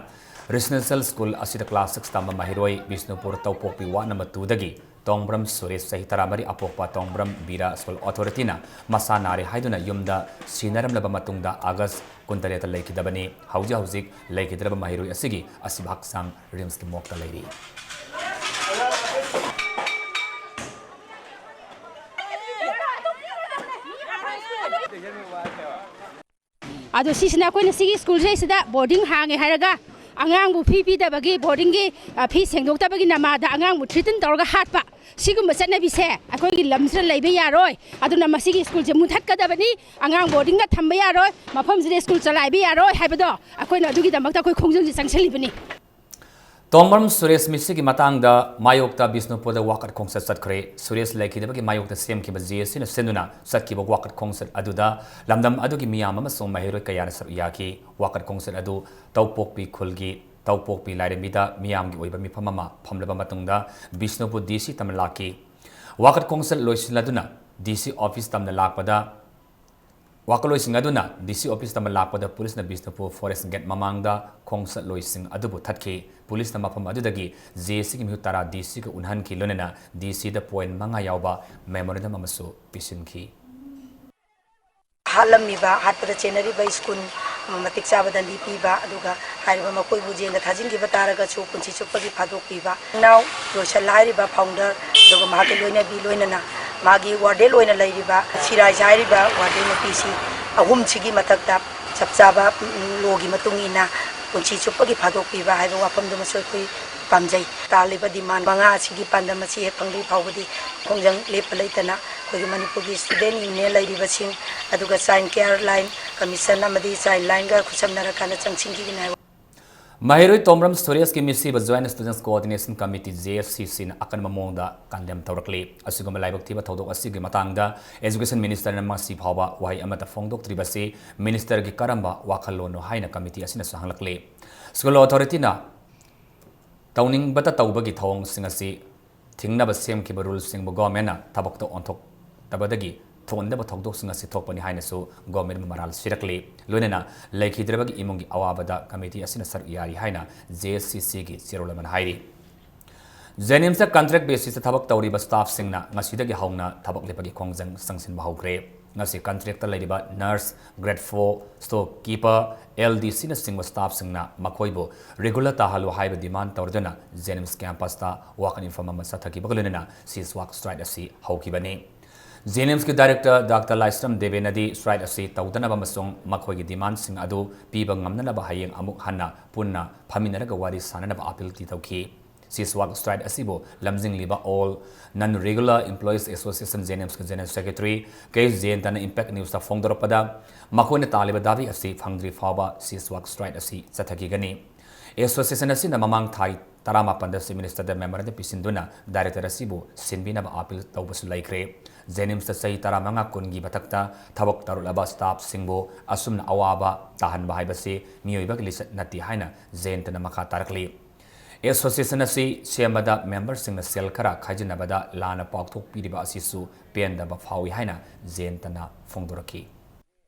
ꯔꯦꯁꯤꯗꯦꯟꯁꯤꯌꯦꯜ ꯁ꯭ꯀꯨꯜ ꯑꯁꯤꯗ ꯀ꯭ꯂꯥꯁ ꯁꯤꯛꯁ ꯇꯝꯕ ꯃꯍꯩꯔꯣꯏ ꯕꯤꯁꯅꯨꯄꯨꯔ ꯇꯧꯄꯣꯛꯄꯤ ꯋꯥꯔꯗ ꯅꯝꯕꯔ ꯇꯨꯗꯒꯤ ꯇꯣꯡꯕ꯭ꯔꯝ ꯁꯨꯔꯦꯁ, ꯆꯍꯤ ꯇꯔꯥꯃꯔꯤ, ꯑꯄꯣꯛꯄ ꯇꯣꯡꯕ꯭ꯔꯝ ꯕꯤꯔꯥ, ꯁ꯭ꯀꯨꯜ ꯑꯣꯊꯣꯔꯤꯇꯤꯅ ꯃꯁꯥ ꯅꯥꯔꯦ ꯍꯥꯏꯗꯨꯅ ꯌꯨꯝꯗ ꯁꯤꯟꯅꯔꯝꯂꯕ ꯃꯇꯨꯡꯗ ꯑꯥꯒꯁ ꯀꯨꯟꯇꯔꯦꯠꯇ ꯂꯩꯈꯤꯗꯕꯅꯤ꯫ ꯍꯧꯖꯤꯛ ꯍꯧꯖꯤꯛ ꯂꯩꯈꯤꯗ꯭ꯔꯕ ꯃꯍꯩꯔꯣꯏ ꯑꯁꯤꯒꯤ ꯑꯁꯤꯕ ꯍꯛꯆꯥꯡ ꯔꯤꯝꯁꯀꯤ ꯃꯣꯔꯒꯇ ꯂꯩꯔꯤ꯫ ꯑꯗꯣ ꯁꯤꯁꯤꯅ ꯑꯩꯈꯣꯏꯅ ꯁꯤꯒꯤ ꯁ꯭ꯀꯨꯜꯁꯤꯗꯩꯁꯤꯗ ꯕꯣꯔꯗꯤꯡ ꯍꯥꯡꯉꯦ ꯍꯥꯏꯔꯒ ꯑꯉꯥꯡꯕꯨ ꯐꯤ ꯄꯤꯗꯕꯒꯤ, ꯕꯣꯔꯗꯤꯡꯒꯤ, ꯑ, ꯐꯤ ꯁꯦꯡꯗꯣꯛꯇꯕꯒꯤ ꯅꯃꯥꯗ ꯑꯉꯥꯡꯕꯨ ꯊ꯭ꯔꯤꯇꯟ ꯇꯧꯔꯒ ꯍꯥꯠꯄ, ꯁꯤꯒꯨꯝꯕ ꯆꯠꯅꯕꯤꯁꯦ ꯑꯩꯈꯣꯏꯒꯤ ꯂꯝꯁꯤꯗ ꯂꯩꯕ ꯌꯥꯔꯣꯏ꯫ ꯑꯗꯨꯅ ꯃꯁꯤꯒꯤ ꯁ꯭ꯀꯨꯜꯁꯦ ꯃꯨꯊꯠꯀꯗꯕꯅꯤ, ꯑꯉꯥꯡ ꯕꯣꯔꯗꯤꯡꯗ ꯊꯝꯕ ꯌꯥꯔꯣꯏ, ꯃꯐꯝꯁꯤꯗ ꯁ꯭ꯀꯨꯜ ꯆꯂꯥꯏꯕ ꯌꯥꯔꯣꯏ ꯍꯥꯏꯕꯗꯣ ꯑꯩꯈꯣꯏꯅ ꯑꯗꯨꯒꯤꯗꯃꯛꯇ ꯑꯩꯈꯣꯏ ꯈꯣꯡꯖꯪꯁꯦ ꯆꯪꯁꯤꯜꯂꯤꯕꯅꯤ꯫ ꯇꯣꯡꯕ꯭ꯔꯝ ꯁꯨꯔꯦꯁ ꯃꯤꯁꯤꯒꯤ ꯃꯇꯥꯡꯗ ꯃꯥꯌꯣꯛꯇ ꯕꯤꯁꯅꯨꯄꯨꯔꯗ ꯋꯥꯀꯠ ꯈꯣꯡꯆꯠ ꯆꯠꯈ꯭ꯔꯦ꯫ ꯁꯨꯔꯦꯁ ꯂꯩꯈꯤꯗꯕꯒꯤ ꯃꯥꯌꯣꯛꯇ ꯁꯦꯝꯈꯤꯕ ꯖꯦ ꯑꯦꯁꯤꯅ ꯁꯤꯟꯗꯨꯅ ꯆꯠꯈꯤꯕ ꯋꯥꯀꯠ ꯈꯣꯡꯆꯠ ꯑꯗꯨꯗ ꯂꯝꯗꯝ ꯑꯗꯨꯒꯤ ꯃꯤꯌꯥꯝ ꯑꯃꯁꯨꯡ ꯃꯍꯩꯔꯣꯏ ꯀꯌꯥꯅ ꯁꯔꯨꯛ ꯌꯥꯈꯤ꯫ ꯋꯥꯀꯠ ꯈꯣꯡꯆꯠ ꯑꯗꯨ ꯇꯧꯄꯣꯛꯄꯤ ꯈꯨꯜꯒꯤ ꯇꯧꯄꯣꯛꯄꯤ ꯂꯥꯏꯔꯦꯝꯕꯤꯗ ꯃꯤꯌꯥꯝꯒꯤ ꯑꯣꯏꯕ ꯃꯤꯐꯝ ꯑꯃ ꯐꯝꯂꯕ ꯃꯇꯨꯡꯗ ꯕꯤꯁꯅꯨꯄꯨꯔ ꯗꯤ ꯁꯤ ꯇꯝꯅ ꯂꯥꯛꯈꯤ꯫ ꯋꯥꯀꯠ ꯈꯣꯡꯆꯠ ꯂꯣꯏꯁꯤꯜꯂꯗꯨꯅ ꯗꯤ ꯁꯤ ꯑꯣꯐꯤꯁ ꯇꯝꯅ ꯂꯥꯛꯄꯗ ꯋꯥꯀꯠꯂꯣꯏꯁꯤꯡ ꯑꯗꯨꯅ ꯗꯤ ꯁꯤ ꯑꯣꯐꯤꯁ ꯇꯝꯕ ꯂꯥꯛꯄꯗ ꯄꯨꯂꯤꯁꯅ ꯕꯤꯁꯅꯨꯄꯨꯔ ꯐꯣꯔꯦꯁ ꯒꯦꯠ ꯃꯃꯥꯡꯗ ꯈꯣꯡꯆꯠꯂꯣꯏꯁꯤꯡ ꯑꯗꯨꯕꯨ ꯊꯠꯈꯤ꯫ ꯄꯨꯂꯤꯁꯅ ꯃꯐꯝ ꯑꯗꯨꯗꯒꯤ ꯖꯦ ꯑꯦꯁꯤꯒꯤ ꯃꯤꯍꯨꯠ ꯇꯔꯥ ꯗꯤ ꯁꯤꯒ ꯎꯅꯍꯟꯈꯤ, ꯂꯣꯏꯅꯅ ꯗꯤ ꯁꯤꯗ ꯄꯣꯏꯟ ꯃꯉꯥ ꯌꯥꯎꯕ ꯃꯦꯃꯣꯔꯦꯟꯗꯝ ꯑꯃꯁꯨ ꯄꯤꯁꯤꯟꯈꯤ꯫ ꯍꯥꯠꯂꯝꯃꯤꯕ, ꯍꯥꯠꯄꯗ ꯆꯦꯟꯅꯔꯤꯕ ꯁ꯭ꯀꯨꯜ ꯃꯇꯤꯛ ꯆꯥꯕ ꯗꯟꯗꯤ ꯄꯤꯕ, ꯑꯗꯨꯒ ꯍꯥꯏꯔꯤꯕ ꯃꯈꯣꯏꯕꯨ ꯖꯦꯜꯗ ꯊꯥꯖꯤꯟꯈꯤꯕ ꯇꯥꯔꯒꯁꯨ ꯄꯨꯟꯁꯤ ꯆꯨꯞꯄꯒꯤ ꯐꯥꯗꯣꯛꯄꯤꯕ꯫ ꯏꯅꯥꯎ ꯔꯣꯁꯟ ꯍꯥꯏꯔꯤꯕ ꯐꯥꯎꯟꯗꯔ, ꯑꯗꯨꯒ ꯃꯍꯥꯛꯀꯤ ꯂꯣꯏꯅꯕꯤ, ꯂꯣꯏꯅꯅ ꯃꯥꯒꯤ ꯋꯥꯔꯗꯦꯟ ꯑꯣꯏꯅ ꯂꯩꯔꯤꯕ ꯁꯤꯔꯥꯏꯖ ꯍꯥꯏꯔꯤꯕ ꯋꯥꯔꯗꯦꯟ ꯅꯨꯄꯤꯁꯤ ꯑꯍꯨꯝꯁꯤꯒꯤ ꯃꯊꯛꯇ ꯆꯞ ꯆꯥꯕ, ꯎꯝ, ꯂꯣꯒꯤ ꯃꯇꯨꯡ ꯏꯟꯅ ꯄꯨꯟꯁꯤ ꯆꯨꯞꯄꯒꯤ ꯐꯥꯗꯣꯛꯄꯤꯕ ꯍꯥꯏꯕ ꯋꯥꯐꯝꯗꯨꯃꯁꯨ ꯑꯩꯈꯣꯏ ꯄꯥꯝꯖꯩ꯫ ꯇꯥꯜꯂꯤꯕ ꯗꯤꯃꯥꯟ ꯃꯉꯥ ꯑꯁꯤꯒꯤ ꯄꯥꯟꯗꯝ ꯑꯁꯤ ꯍꯦꯛ ꯐꯪꯗ꯭ꯔꯤ ꯐꯥꯎꯕꯗꯤ ꯈꯣꯡꯖꯪ ꯂꯦꯞꯄ ꯂꯩꯇꯅ ꯑꯩꯈꯣꯏꯒꯤ ꯃꯅꯤꯄꯨꯔꯒꯤ ꯁ꯭ꯇꯨꯗꯦꯟ ꯌꯨꯅꯤꯌꯟ ꯂꯩꯔꯤꯕꯁꯤꯡ, ꯑꯗꯨꯒ ꯆꯥꯏꯜ ꯀꯤꯌꯔ ꯂꯥꯏꯟ ꯀꯃꯤꯁꯟ ꯑꯃꯗꯤ ꯆꯥꯏꯜ ꯂꯥꯏꯟꯒ ꯈꯨꯠꯁꯝꯅꯔꯀꯥꯟꯗ ꯆꯪꯁꯤꯟꯈꯤꯒꯅꯤ ꯍꯥꯏꯕ꯫ ꯃꯍꯩꯔꯣꯏ ꯇꯣꯝꯕ꯭ꯔꯝ ꯁꯨꯔꯦꯁꯀꯤ ꯃꯤꯁꯤꯕ Joint Students Coordination Committee, J S C C ꯅ ꯑꯀꯟꯕ ꯃꯑꯣꯡꯗ condemn ꯇꯧꯔꯛꯂꯤ꯫ ꯑꯁꯤꯒꯨꯝꯕ ꯂꯥꯏꯕꯛ ꯊꯤꯕ ꯊꯧꯗꯣꯛ ꯑꯁꯤꯒꯤ ꯃꯇꯥꯡꯗ Education Minister ꯅ ꯉꯁꯤ ꯐꯥꯎꯕ ꯋꯥꯍꯩ ꯑꯃꯠꯇ ꯐꯣꯡꯗꯣꯛꯇ꯭ꯔꯤꯕꯁꯤ Minister ꯒꯤ ꯀꯔꯝꯕ ꯋꯥꯈꯜꯂꯣꯟꯅꯣ ꯍꯥꯏꯅ committee ꯑꯁꯤꯅꯁꯨ ꯍꯪꯂꯛꯂꯤ꯫ School authority ꯅ ꯇꯧꯅꯤꯡꯕꯇ ꯇꯧꯕꯒꯤ ꯊꯧꯑꯣꯡꯁꯤꯡ ꯑꯁꯤ ꯊꯤꯡꯅꯕ ꯁꯦꯝꯈꯤꯕ rule ꯁꯤꯡꯕꯨ government ꯅ ꯊꯕꯛꯇ ꯑꯣꯟꯊꯣꯛꯇꯕꯗꯒꯤ ꯊꯣꯛꯍꯟꯗꯕ ꯊꯧꯗꯣꯛꯁꯤꯡ ꯑꯁꯤ ꯊꯣꯛꯄꯅꯤ ꯍꯥꯏꯅꯁꯨ government ꯕꯨ ꯃꯔꯥꯜ ꯁꯤꯔꯛꯂꯤ꯫ ꯂꯣꯏꯅꯅ ꯂꯩꯈꯤꯗ꯭ꯔꯕꯒꯤ ꯏꯃꯨꯡꯒꯤ ꯑꯋꯥꯕꯗ committee ꯑꯁꯤꯅ ꯁꯔꯨꯛ ꯌꯥꯔꯤ ꯍꯥꯏꯅ J S C C ꯒꯤ ꯆꯦꯔꯣꯜ ꯑꯃꯅ ꯍꯥꯏꯔꯤ꯫ JNIMS ꯇ contract basis ꯇ ꯊꯕꯛ ꯇꯧꯔꯤꯕ staff ꯁꯤꯡꯅ ꯉꯁꯤꯗꯒꯤ ꯍꯧꯅ ꯊꯕꯛ ꯂꯦꯞꯄꯒꯤ ꯈꯣꯡꯖꯪ ꯆꯪꯁꯤꯟꯕ ꯍꯧꯈ꯭ꯔꯦ꯫ ꯉꯁꯤ contract ꯇ ꯂꯩꯔꯤꯕ nurse, grade four, storekeeper, L D C ꯅꯆꯤꯡꯕ staff ꯁꯤꯡꯅ ꯃꯈꯣꯏꯕꯨ regular ꯇꯥꯍꯜꯂꯨ ꯍꯥꯏꯕ demand ꯇꯧꯔꯗꯨꯅ JNIMS campus ꯇ walk in ꯃꯐꯝ ꯑꯃ ꯆꯠꯊꯈꯤꯕꯒ ꯂꯣꯏꯅꯅ cease work strike ꯑꯁꯤ ꯍꯧꯈꯤꯕꯅꯤ꯫ JNIMS ꯀꯤ director Doctor ꯂꯥꯏꯁ꯭ꯔꯝ ꯗꯦꯕꯦꯅꯗꯤ strike ꯑꯁꯤ ꯇꯧꯗꯅꯕ ꯑꯃꯁꯨꯡ ꯃꯈꯣꯏꯒꯤ demand ꯁꯤꯡ ꯑꯗꯨ ꯄꯤꯕ ꯉꯝꯅꯅꯕ ꯍꯌꯦꯡ ꯑꯃꯨꯛ ꯍꯟꯅ ꯄꯨꯟꯅ ꯐꯝꯃꯤꯟꯅꯔꯒ ꯋꯥꯔꯤ ꯁꯥꯅꯅꯕ appeal ꯇꯤ ꯇꯧꯈꯤ꯫ Cease work strike ꯑꯁꯤꯕꯨ ꯂꯝꯖꯤꯡꯂꯤꯕ All Non Regular Employees Association JNIMS ꯀꯤ General Secretary ꯀꯦ ꯖꯌꯟꯇꯅ Impact News ꯇ ꯐꯣꯡꯗꯣꯔꯛꯄꯗ, ꯃꯈꯣꯏꯅ ꯇꯥꯜꯂꯤꯕ ꯗꯥꯕꯤ ꯑꯁꯤ ꯐꯪꯗ꯭ꯔꯤ ꯐꯥꯎꯕ cease work strike ꯑꯁꯤ ꯆꯠꯊꯈꯤꯒꯅꯤ꯫ Association ꯑꯁꯤꯅ ꯃꯃꯥꯡ ꯊꯥ ꯇꯔꯥꯃꯥꯄꯟꯗ Chief Minister ꯗ memorandum ꯄꯤꯁꯤꯟꯗꯨꯅ director ꯑꯁꯤꯕꯨ ꯁꯤꯟꯕꯤꯅꯕ appeal ꯇꯧꯕꯁꯨ ꯂꯩꯈ꯭ꯔꯦ꯫ JNIMS ꯇ ꯆꯍꯤ ꯇꯔꯥꯃꯉꯥ ꯀꯨꯟꯒꯤ ꯃꯊꯛꯇ ꯊꯕꯛ ꯇꯧꯔꯛꯂꯕ staff ꯁꯤꯡꯕꯨ ꯑꯁꯨꯝꯅ ꯑꯋꯥꯕ ꯇꯥꯍꯟꯕ ꯍꯥꯏꯕꯁꯤ ꯃꯤꯑꯣꯏꯕꯒꯤ ꯂꯤꯆꯠ ꯅꯠꯇꯦ ꯍꯥꯏꯅ ꯖꯌꯟꯇꯅ ꯃꯈꯥ ꯇꯥꯔꯛꯂꯤ꯫ Association ꯑꯁꯤ ꯁꯦꯝꯕꯗ member ꯁꯤꯡꯅ ꯁꯦꯜ ꯈꯔ ꯈꯥꯏꯖꯤꯟꯅꯕꯗ ꯂꯥꯟꯅ ꯄꯥꯎꯊꯣꯛ ꯄꯤꯔꯤꯕ ꯑꯁꯤꯁꯨ ꯄꯦꯟꯗꯕ ꯐꯥꯎꯏ ꯍꯥꯏꯅ ꯖꯌꯟꯇꯅ ꯐꯣꯡꯗꯣꯔꯛꯈꯤ꯫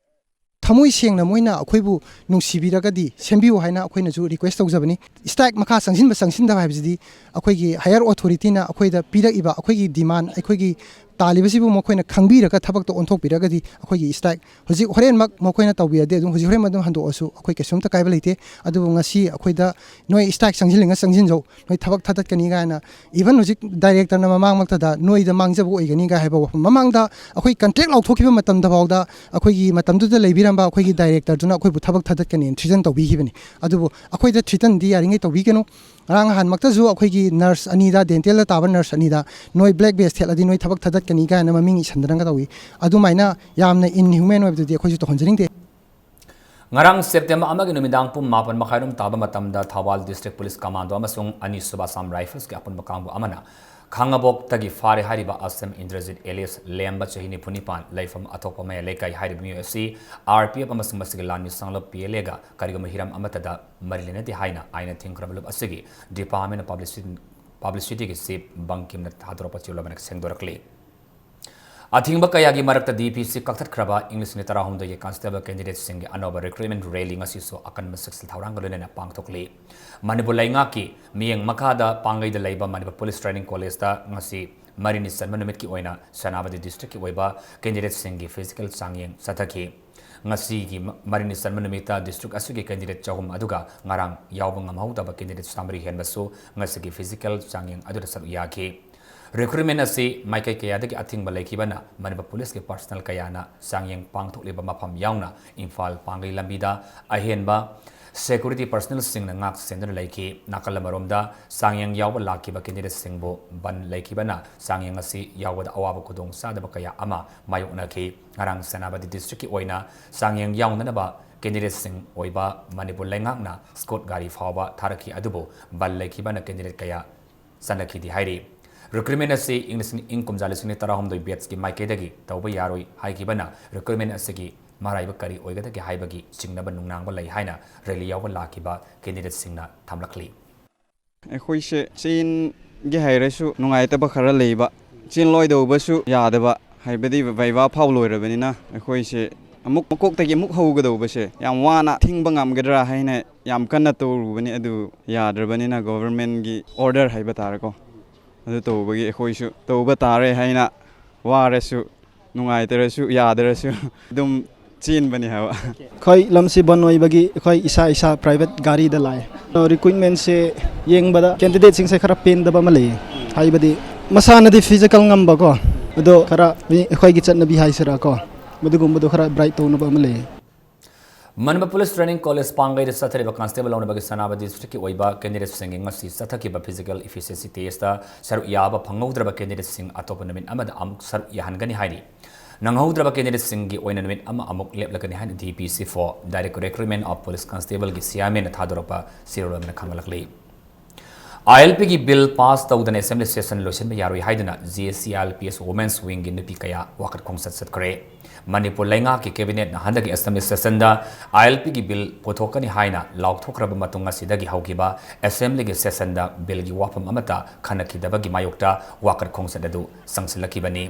ꯊꯃꯣꯏ ꯁꯦꯡꯅ ꯃꯣꯏꯅ ꯑꯩꯈꯣꯏꯕꯨ ꯅꯨꯡꯁꯤꯕꯤꯔꯒꯗꯤ ꯁꯦꯝꯕꯤꯌꯨ ꯍꯥꯏꯅ ꯑꯩꯈꯣꯏꯅꯁꯨ request ꯇꯧꯖꯕꯅꯤ꯫ Strike ꯃꯈꯥ ꯆꯪꯁꯤꯟꯕ ꯆꯪꯁꯤꯟꯗꯕ ꯍꯥꯏꯕꯁꯤꯗꯤ ꯑꯩꯈꯣꯏꯒꯤ higher authority ꯅ ꯑꯩꯈꯣꯏꯗ ꯄꯤꯔꯛꯏꯕ ꯑꯩꯈꯣꯏꯒꯤ demand, ꯑꯩꯈꯣꯏꯒꯤ ꯇꯥꯜꯂꯤꯕꯁꯤꯕꯨ ꯃꯈꯣꯏꯅ ꯈꯪꯕꯤꯔꯒ ꯊꯕꯛꯇ ꯑꯣꯟꯊꯣꯛꯄꯤꯔꯒꯗꯤ ꯑꯩꯈꯣꯏꯒꯤ strike ꯍꯧꯖꯤꯛ ꯍꯣꯔꯦꯟꯃꯛ ꯃꯈꯣꯏꯅ ꯇꯧꯕꯤꯔꯗꯤ ꯑꯗꯨꯝ ꯍꯧꯖꯤꯛ ꯍꯣꯔꯦꯟꯃꯛ ꯑꯗꯨꯝ ꯍꯟꯗꯣꯛꯑꯁꯨ ꯑꯩꯈꯣꯏ ꯀꯩꯁꯨꯝꯇ ꯀꯥꯏꯕ ꯂꯩꯇꯦ꯫ ꯑꯗꯨꯕꯨ ꯉꯁꯤ ꯑꯩꯈꯣꯏꯗ ꯅꯣꯏ strike ꯆꯪꯁꯤꯜꯂꯤꯉꯩ ꯆꯪꯁꯤꯟꯖꯧ, ꯅꯣꯏ ꯊꯕꯛ ꯊꯥꯗꯠꯀꯅꯤ ꯀꯥꯏꯅ, even ꯍꯧꯖꯤꯛ director ꯅ ꯃꯃꯥꯡꯃꯛꯇꯗ ꯅꯣꯏꯗ ꯃꯥꯡꯖꯕ ꯑꯣꯏꯒꯅꯤ ꯀꯥꯏ ꯍꯥꯏꯕ ꯋꯥꯐꯝ, ꯃꯃꯥꯡꯗ ꯑꯩꯈꯣꯏ contract ꯂꯥꯎꯊꯣꯛꯈꯤꯕ ꯃꯇꯝꯗ ꯐꯥꯎꯗ ꯑꯩꯈꯣꯏꯒꯤ ꯃꯇꯝꯗꯨꯗ ꯂꯩꯕꯤꯔꯝꯕ ꯑꯩꯈꯣꯏꯒꯤ director ꯗꯨꯅ ꯑꯩꯈꯣꯏꯕꯨ ꯊꯕꯛ ꯊꯥꯗꯠꯀꯅꯤꯅ threaten ꯇꯧꯕꯤꯈꯤꯕꯅꯤ꯫ ꯑꯗꯨꯕꯨ ꯑꯩꯈꯣꯏꯗ threaten ꯗꯤ ꯌꯥꯔꯤꯉꯩ ꯇꯧꯕꯤꯒꯅꯨ꯫ ꯉꯔꯥꯡ ꯅꯍꯥꯟꯃꯛꯇꯁꯨ ꯑꯩꯈꯣꯏꯒꯤ nurse ꯑꯅꯤꯗ, dental ꯗ ꯇꯥꯕ nurse ꯑꯅꯤꯗ ꯅꯣꯏ black badge ꯊꯦꯠꯂꯗꯤ ꯅꯣꯏ ꯊꯕꯛ ꯊꯥꯗꯠꯀꯅꯤ ꯀꯥꯏꯅ ꯃꯃꯤꯡ ꯏꯁꯟꯗꯅꯒ ꯇꯧꯏ꯫ ꯑꯗꯨꯃꯥꯏꯅ ꯌꯥꯝꯅ inhuman ꯑꯣꯏꯕꯗꯨꯗꯤ ꯑꯩꯈꯣꯏꯁꯨ ꯇꯧꯍꯟꯖꯅꯤꯡꯗꯦ꯫ ꯉꯔꯥꯡ ꯁꯦꯞꯇꯦꯝꯕꯔ ꯑꯃꯒꯤ ꯅꯨꯃꯤꯗꯥꯡ ꯄꯨꯡ ꯃꯥꯄꯟ ꯃꯈꯥꯏꯔꯣꯝ ꯇꯥꯕ ꯃꯇꯝꯗ ꯊꯧꯕꯥꯜ District Police Commando ꯑꯃꯁꯨꯡ ꯑꯅꯤꯁꯨꯕ Assam Riflesꯀꯤ ꯑꯄꯨꯟꯕ ꯀꯥꯡꯕꯨ ꯑꯃꯅ ꯈꯥꯡꯉꯕꯣꯛꯇꯒꯤ ꯐꯥꯔꯦ ꯍꯥꯏꯔꯤꯕ ꯑꯁꯦꯝ ꯏꯟꯗ꯭ꯔꯖꯤꯠ alias ꯂꯦꯝꯕ, ꯆꯍꯤ ꯅꯤꯐꯨ ꯅꯤꯄꯥꯟ, ꯂꯩꯐꯝ ꯑꯊꯣꯛꯄ ꯃꯌꯥꯏ ꯂꯩꯀꯥꯏ ꯍꯥꯏꯔꯤꯕ ꯃꯤꯑꯣꯏ ꯑꯁꯤ RPF ꯑꯃꯁꯨꯡ ꯃꯁꯤꯒꯤ ꯂꯥꯟꯃꯤ ꯁꯥꯡꯂꯞ PLAꯒ ꯀꯔꯤꯒꯨꯝꯕ ꯍꯤꯔꯝ ꯑꯃꯠꯇꯗ ꯃꯔꯤ ꯂꯩꯅꯗꯦ ꯍꯥꯏꯅ ꯑꯥꯏꯟꯅ ꯊꯤꯡꯈ꯭ꯔꯕ ꯂꯨꯞ ꯑꯁꯤꯒꯤ Department of Publicity, Publicityꯒꯤ Chief ꯕꯪꯀꯤꯝꯅ ꯊꯥꯗꯣꯔꯛꯄ ꯆꯦꯔꯣꯜ ꯑꯃꯅ ꯁꯦꯡꯗꯣꯔꯛꯂꯤ꯫ ꯑꯊꯤꯡꯕ ꯀꯌꯥꯒꯤ ꯃꯔꯛꯇ DPC ꯀꯛꯊꯠꯈ꯭ꯔꯕ ꯏꯪ ꯂꯤꯁꯤꯡ ꯑꯅꯤ ꯇꯔꯥꯍꯨꯝꯗꯣꯏꯒꯤ constable candidateꯁꯤꯡꯒꯤ ꯑꯅꯧꯕ recruitment rally ꯉꯁꯤꯁꯨ ꯑꯀꯟꯕ ꯁꯛꯁꯤꯜ ꯊꯧꯔꯥꯡꯒ ꯂꯣꯏꯅꯅ ꯄꯥꯡꯊꯣꯛꯂꯤ꯫ ꯃꯅꯤꯄꯨꯔ ꯂꯩꯉꯥꯛꯀꯤ ꯃꯤꯠꯌꯦꯡ ꯃꯈꯥꯗ ꯄꯥꯡꯒꯩꯗ ꯂꯩꯕ ꯃꯅꯤꯄꯨꯔ Police Training Collegeꯇ ꯉꯁꯤ ꯃꯔꯤꯅꯤ ꯆꯟꯕ ꯅꯨꯃꯤꯠꯀꯤ ꯑꯣꯏꯅ ꯁꯦꯅꯥꯄꯇꯤ Districtꯀꯤ ꯑꯣꯏꯕ candidateꯁꯤꯡꯒꯤ physical ꯆꯥꯡꯌꯦꯡ ꯆꯠꯊꯈꯤ꯫ ꯉꯁꯤꯒꯤ ꯃ-, ꯃꯔꯤꯅꯤ ꯆꯟꯕ ꯅꯨꯃꯤꯠꯇ district ꯑꯁꯤꯒꯤ candidate ꯆꯍꯨꯝ ꯑꯗꯨꯒ ꯉꯔꯥꯡ ꯌꯥꯎꯕ ꯉꯝꯍꯧꯗꯕ candidate ꯆꯥꯃꯔꯤ ꯍꯦꯟꯕꯁꯨ ꯉꯁꯤꯒꯤ physical ꯆꯥꯡꯌꯦꯡ ꯑꯗꯨꯗ ꯁꯔꯨꯛ ꯌꯥꯈꯤ꯫ Recruitment ꯑꯁꯤ ꯃꯥꯏꯀꯩ ꯀꯌꯥꯗꯒꯤ ꯑꯊꯤꯡꯕ ꯂꯩꯈꯤꯕꯅ ꯃꯅꯤꯄꯨꯔ Policeꯀꯤ personnel ꯀꯌꯥꯅ ꯆꯥꯡꯌꯦꯡ ꯄꯥꯡꯊꯣꯛꯂꯤꯕ ꯃꯐꯝ ꯌꯥꯎꯅ ꯏꯝꯐꯥꯜ ꯄꯥꯡꯒꯩ ꯂꯝꯕꯤꯗ ꯑꯍꯦꯟꯕ security personnelꯁꯤꯡꯅ ꯉꯥꯛ ꯁꯦꯟꯗꯨꯅ ꯂꯩꯈꯤ꯫ ꯅꯥꯀꯜ ꯑꯃꯔꯣꯝꯗ ꯆꯥꯡꯌꯦꯡ ꯌꯥꯎꯕ ꯂꯥꯛꯈꯤꯕ candidateꯁꯤꯡꯕꯨ ꯕꯟ ꯂꯩꯈꯤꯕꯅ ꯆꯥꯡꯌꯦꯡ ꯑꯁꯤ ꯌꯥꯎꯕꯗ ꯑꯋꯥꯕ ꯈꯨꯗꯣꯡꯆꯥꯗꯕ ꯀꯌꯥ ꯑꯃ ꯃꯥꯌꯣꯛꯅꯈꯤ꯫ ꯉꯔꯥꯡ ꯁꯦꯅꯥꯄꯇꯤ Districtꯀꯤ ꯑꯣꯏꯅ ꯆꯥꯡꯌꯦꯡ ꯌꯥꯎꯅꯅꯕ candidateꯁꯤꯡ ꯑꯣꯏꯕ ꯃꯅꯤꯄꯨꯔ ꯂꯩꯉꯥꯛꯅ escort ꯒꯥꯔꯤ ꯐꯥꯎꯕ ꯊꯥꯔꯛꯈꯤ, ꯑꯗꯨꯕꯨ ꯕꯟ ꯂꯩꯈꯤꯕꯅ candidate ꯀꯌꯥ ꯆꯠꯅꯈꯤꯗꯦ ꯍꯥꯏꯔꯤ꯫ Recruitment ꯑꯁꯤ ꯏꯪ ꯂꯤꯁꯤꯡ, ꯏꯪ ꯀꯨꯝꯖꯥ ꯂꯤꯁꯤꯡ ꯑꯅꯤ ꯇꯔꯥꯍꯨꯝꯗꯣꯏ batchꯀꯤ ꯃꯥꯏꯀꯩꯗꯒꯤ ꯇꯧꯕ ꯌꯥꯔꯣꯏ ꯍꯥꯏꯈꯤꯕꯅ recruitment ꯑꯁꯤꯒꯤ ꯃꯔꯥꯏꯕꯛ ꯀꯔꯤ ꯑꯣꯏꯒꯗꯒꯦ ꯍꯥꯏꯕꯒꯤ ꯆꯤꯡꯅꯕ ꯅꯨꯡꯅꯥꯡꯕ ꯂꯩ ꯍꯥꯏꯅ rally ꯌꯥꯎꯕ ꯂꯥꯛꯈꯤꯕ candidateꯁꯤꯡꯅ ꯊꯝꯂꯛꯂꯤ꯫ ꯑꯩꯈꯣꯏꯁꯦ ꯆꯦꯟꯒꯦ ꯍꯥꯏꯔꯁꯨ ꯅꯨꯡꯉꯥꯏꯇꯕ ꯈꯔ ꯂꯩꯕ, ꯆꯦꯟꯂꯣꯏꯗꯧꯕꯁꯨ ꯌꯥꯗꯕ, ꯍꯥꯏꯕꯗꯤ viva ꯐꯥꯎ ꯂꯣꯏꯔꯕꯅꯤꯅ ꯑꯩꯈꯣꯏꯁꯦ ꯑꯃꯨꯛ ꯃꯀꯣꯛꯇꯒꯤ ꯑꯃꯨꯛ ꯍꯧꯒꯗꯧꯕꯁꯦ ꯌꯥꯝ ꯋꯥꯅ ꯊꯤꯡꯕ ꯉꯝꯒꯗ꯭ꯔꯥ ꯍꯥꯏꯅ ꯌꯥꯝ ꯀꯟꯅ ꯇꯧꯔꯨꯕꯅꯤ, ꯑꯗꯨ ꯌꯥꯗ꯭ꯔꯕꯅꯤꯅ governmentꯀꯤ order ꯍꯥꯏꯕ ꯇꯥꯔꯦꯀꯣ, ꯑꯗꯨ ꯇꯧꯕꯒꯤ ꯑꯩꯈꯣꯏꯁꯨ ꯇꯧꯕ ꯇꯥꯔꯦ ꯍꯥꯏꯅ ꯋꯥꯔꯁꯨ ꯅꯨꯡꯉꯥꯏꯇ꯭ꯔꯁꯨ ꯌꯥꯗ꯭ꯔꯁꯨ ꯑꯗꯨꯝ ꯆꯦꯟꯕꯅꯤ ꯍꯥꯏꯕ꯫ ꯑꯩꯈꯣꯏ ꯂꯝꯁꯤ ꯕꯟ ꯑꯣꯏꯕꯒꯤ ꯑꯩꯈꯣꯏ ꯏꯁꯥ ꯏꯁꯥ private ꯒꯥꯔꯤꯗ ꯂꯥꯛꯑꯦ꯫ Recruitmentꯁꯦ ꯌꯦꯡꯕꯗ candidateꯁꯤꯡꯁꯦ ꯈꯔ ꯄꯦꯟꯗꯕ ꯑꯃ ꯂꯩꯌꯦ, ꯍꯥꯏꯕꯗꯤ ꯃꯁꯥꯅꯗꯤ physical ꯉꯝꯕꯀꯣ, ꯑꯗꯣ ꯈꯔ ꯃꯤ ꯑꯩꯈꯣꯏꯒꯤ ꯆꯠꯅꯕꯤ ꯍꯥꯏꯁꯤꯔꯥ ꯀꯣ, ꯃꯗꯨꯒꯨꯝꯕꯗꯣ ꯈꯔ bright ꯇꯧꯅꯕ ꯑꯃ ꯂꯩꯌꯦ꯫ ꯃꯅꯤꯄꯨꯔ Police Training College ꯄꯥꯡꯒꯩꯗ ꯆꯠꯊꯔꯤꯕ constable ꯂꯧꯅꯕꯒꯤ ꯁꯦꯅꯥꯄꯇꯤ Districtꯀꯤ ꯑꯣꯏꯕ candidateꯁꯤꯡꯒꯤ ꯉꯁꯤ ꯆꯠꯊꯈꯤꯕ physical efficiency testꯇ ꯁꯔꯨꯛ ꯌꯥꯕ ꯐꯪꯍꯧꯗ꯭ꯔꯕ candidateꯁꯤꯡ ꯑꯇꯣꯞꯄ ꯅꯨꯃꯤꯠ ꯑꯃꯗ ꯑꯃꯨꯛ ꯁꯔꯨꯛ ꯌꯥꯍꯟꯒꯅꯤ ꯍꯥꯏꯔꯤ꯫ ꯅꯪꯍꯧꯗ꯭ꯔꯕ candidateꯁꯤꯡꯒꯤ ꯑꯣꯏꯅ ꯅꯨꯃꯤꯠ ꯑꯃ ꯑꯃꯨꯛ ꯂꯦꯞꯂꯒꯅꯤ ꯍꯥꯏꯅ DPC four, Direct Recruitment of Police Constableꯒꯤ chairmanꯅ ꯊꯥꯗꯣꯔꯛꯄ ꯆꯦꯔꯣꯜ ꯑꯃꯅ ꯈꯪꯍꯜꯂꯛꯂꯤ꯫ ILPꯒꯤ bill pass ꯇꯧꯗꯅ assembly session ꯂꯣꯏꯁꯤꯟꯕ ꯌꯥꯔꯣꯏ ꯍꯥꯏꯗꯨꯅ GSC ILPS Women's Wingꯒꯤ ꯅꯨꯄꯤ ꯀꯌꯥ ꯋꯥꯀꯠ ꯈꯣꯡꯆꯠ ꯆꯠꯈ꯭ꯔꯦ꯫ ꯃꯅꯤꯄꯨꯔ ꯂꯩꯉꯥꯛꯀꯤ cabinetꯅ ꯍꯟꯗꯛꯀꯤ assembly sessionꯗ ILPꯒꯤ bill ꯄꯨꯊꯣꯛꯀꯅꯤ ꯍꯥꯏꯅ ꯂꯥꯎꯊꯣꯛꯈ꯭ꯔꯕ ꯃꯇꯨꯡ, ꯉꯁꯤꯗꯒꯤ ꯍꯧꯈꯤꯕ assemblyꯒꯤ sessionꯗ billꯒꯤ ꯋꯥꯐꯝ ꯑꯃꯠꯇ ꯈꯟꯅꯈꯤꯗꯕꯒꯤ ꯃꯥꯌꯣꯛꯇ ꯋꯥꯀꯠ ꯈꯣꯡꯆꯠ ꯑꯗꯨ ꯆꯪꯁꯤꯜꯂꯛꯈꯤꯕꯅꯤ꯫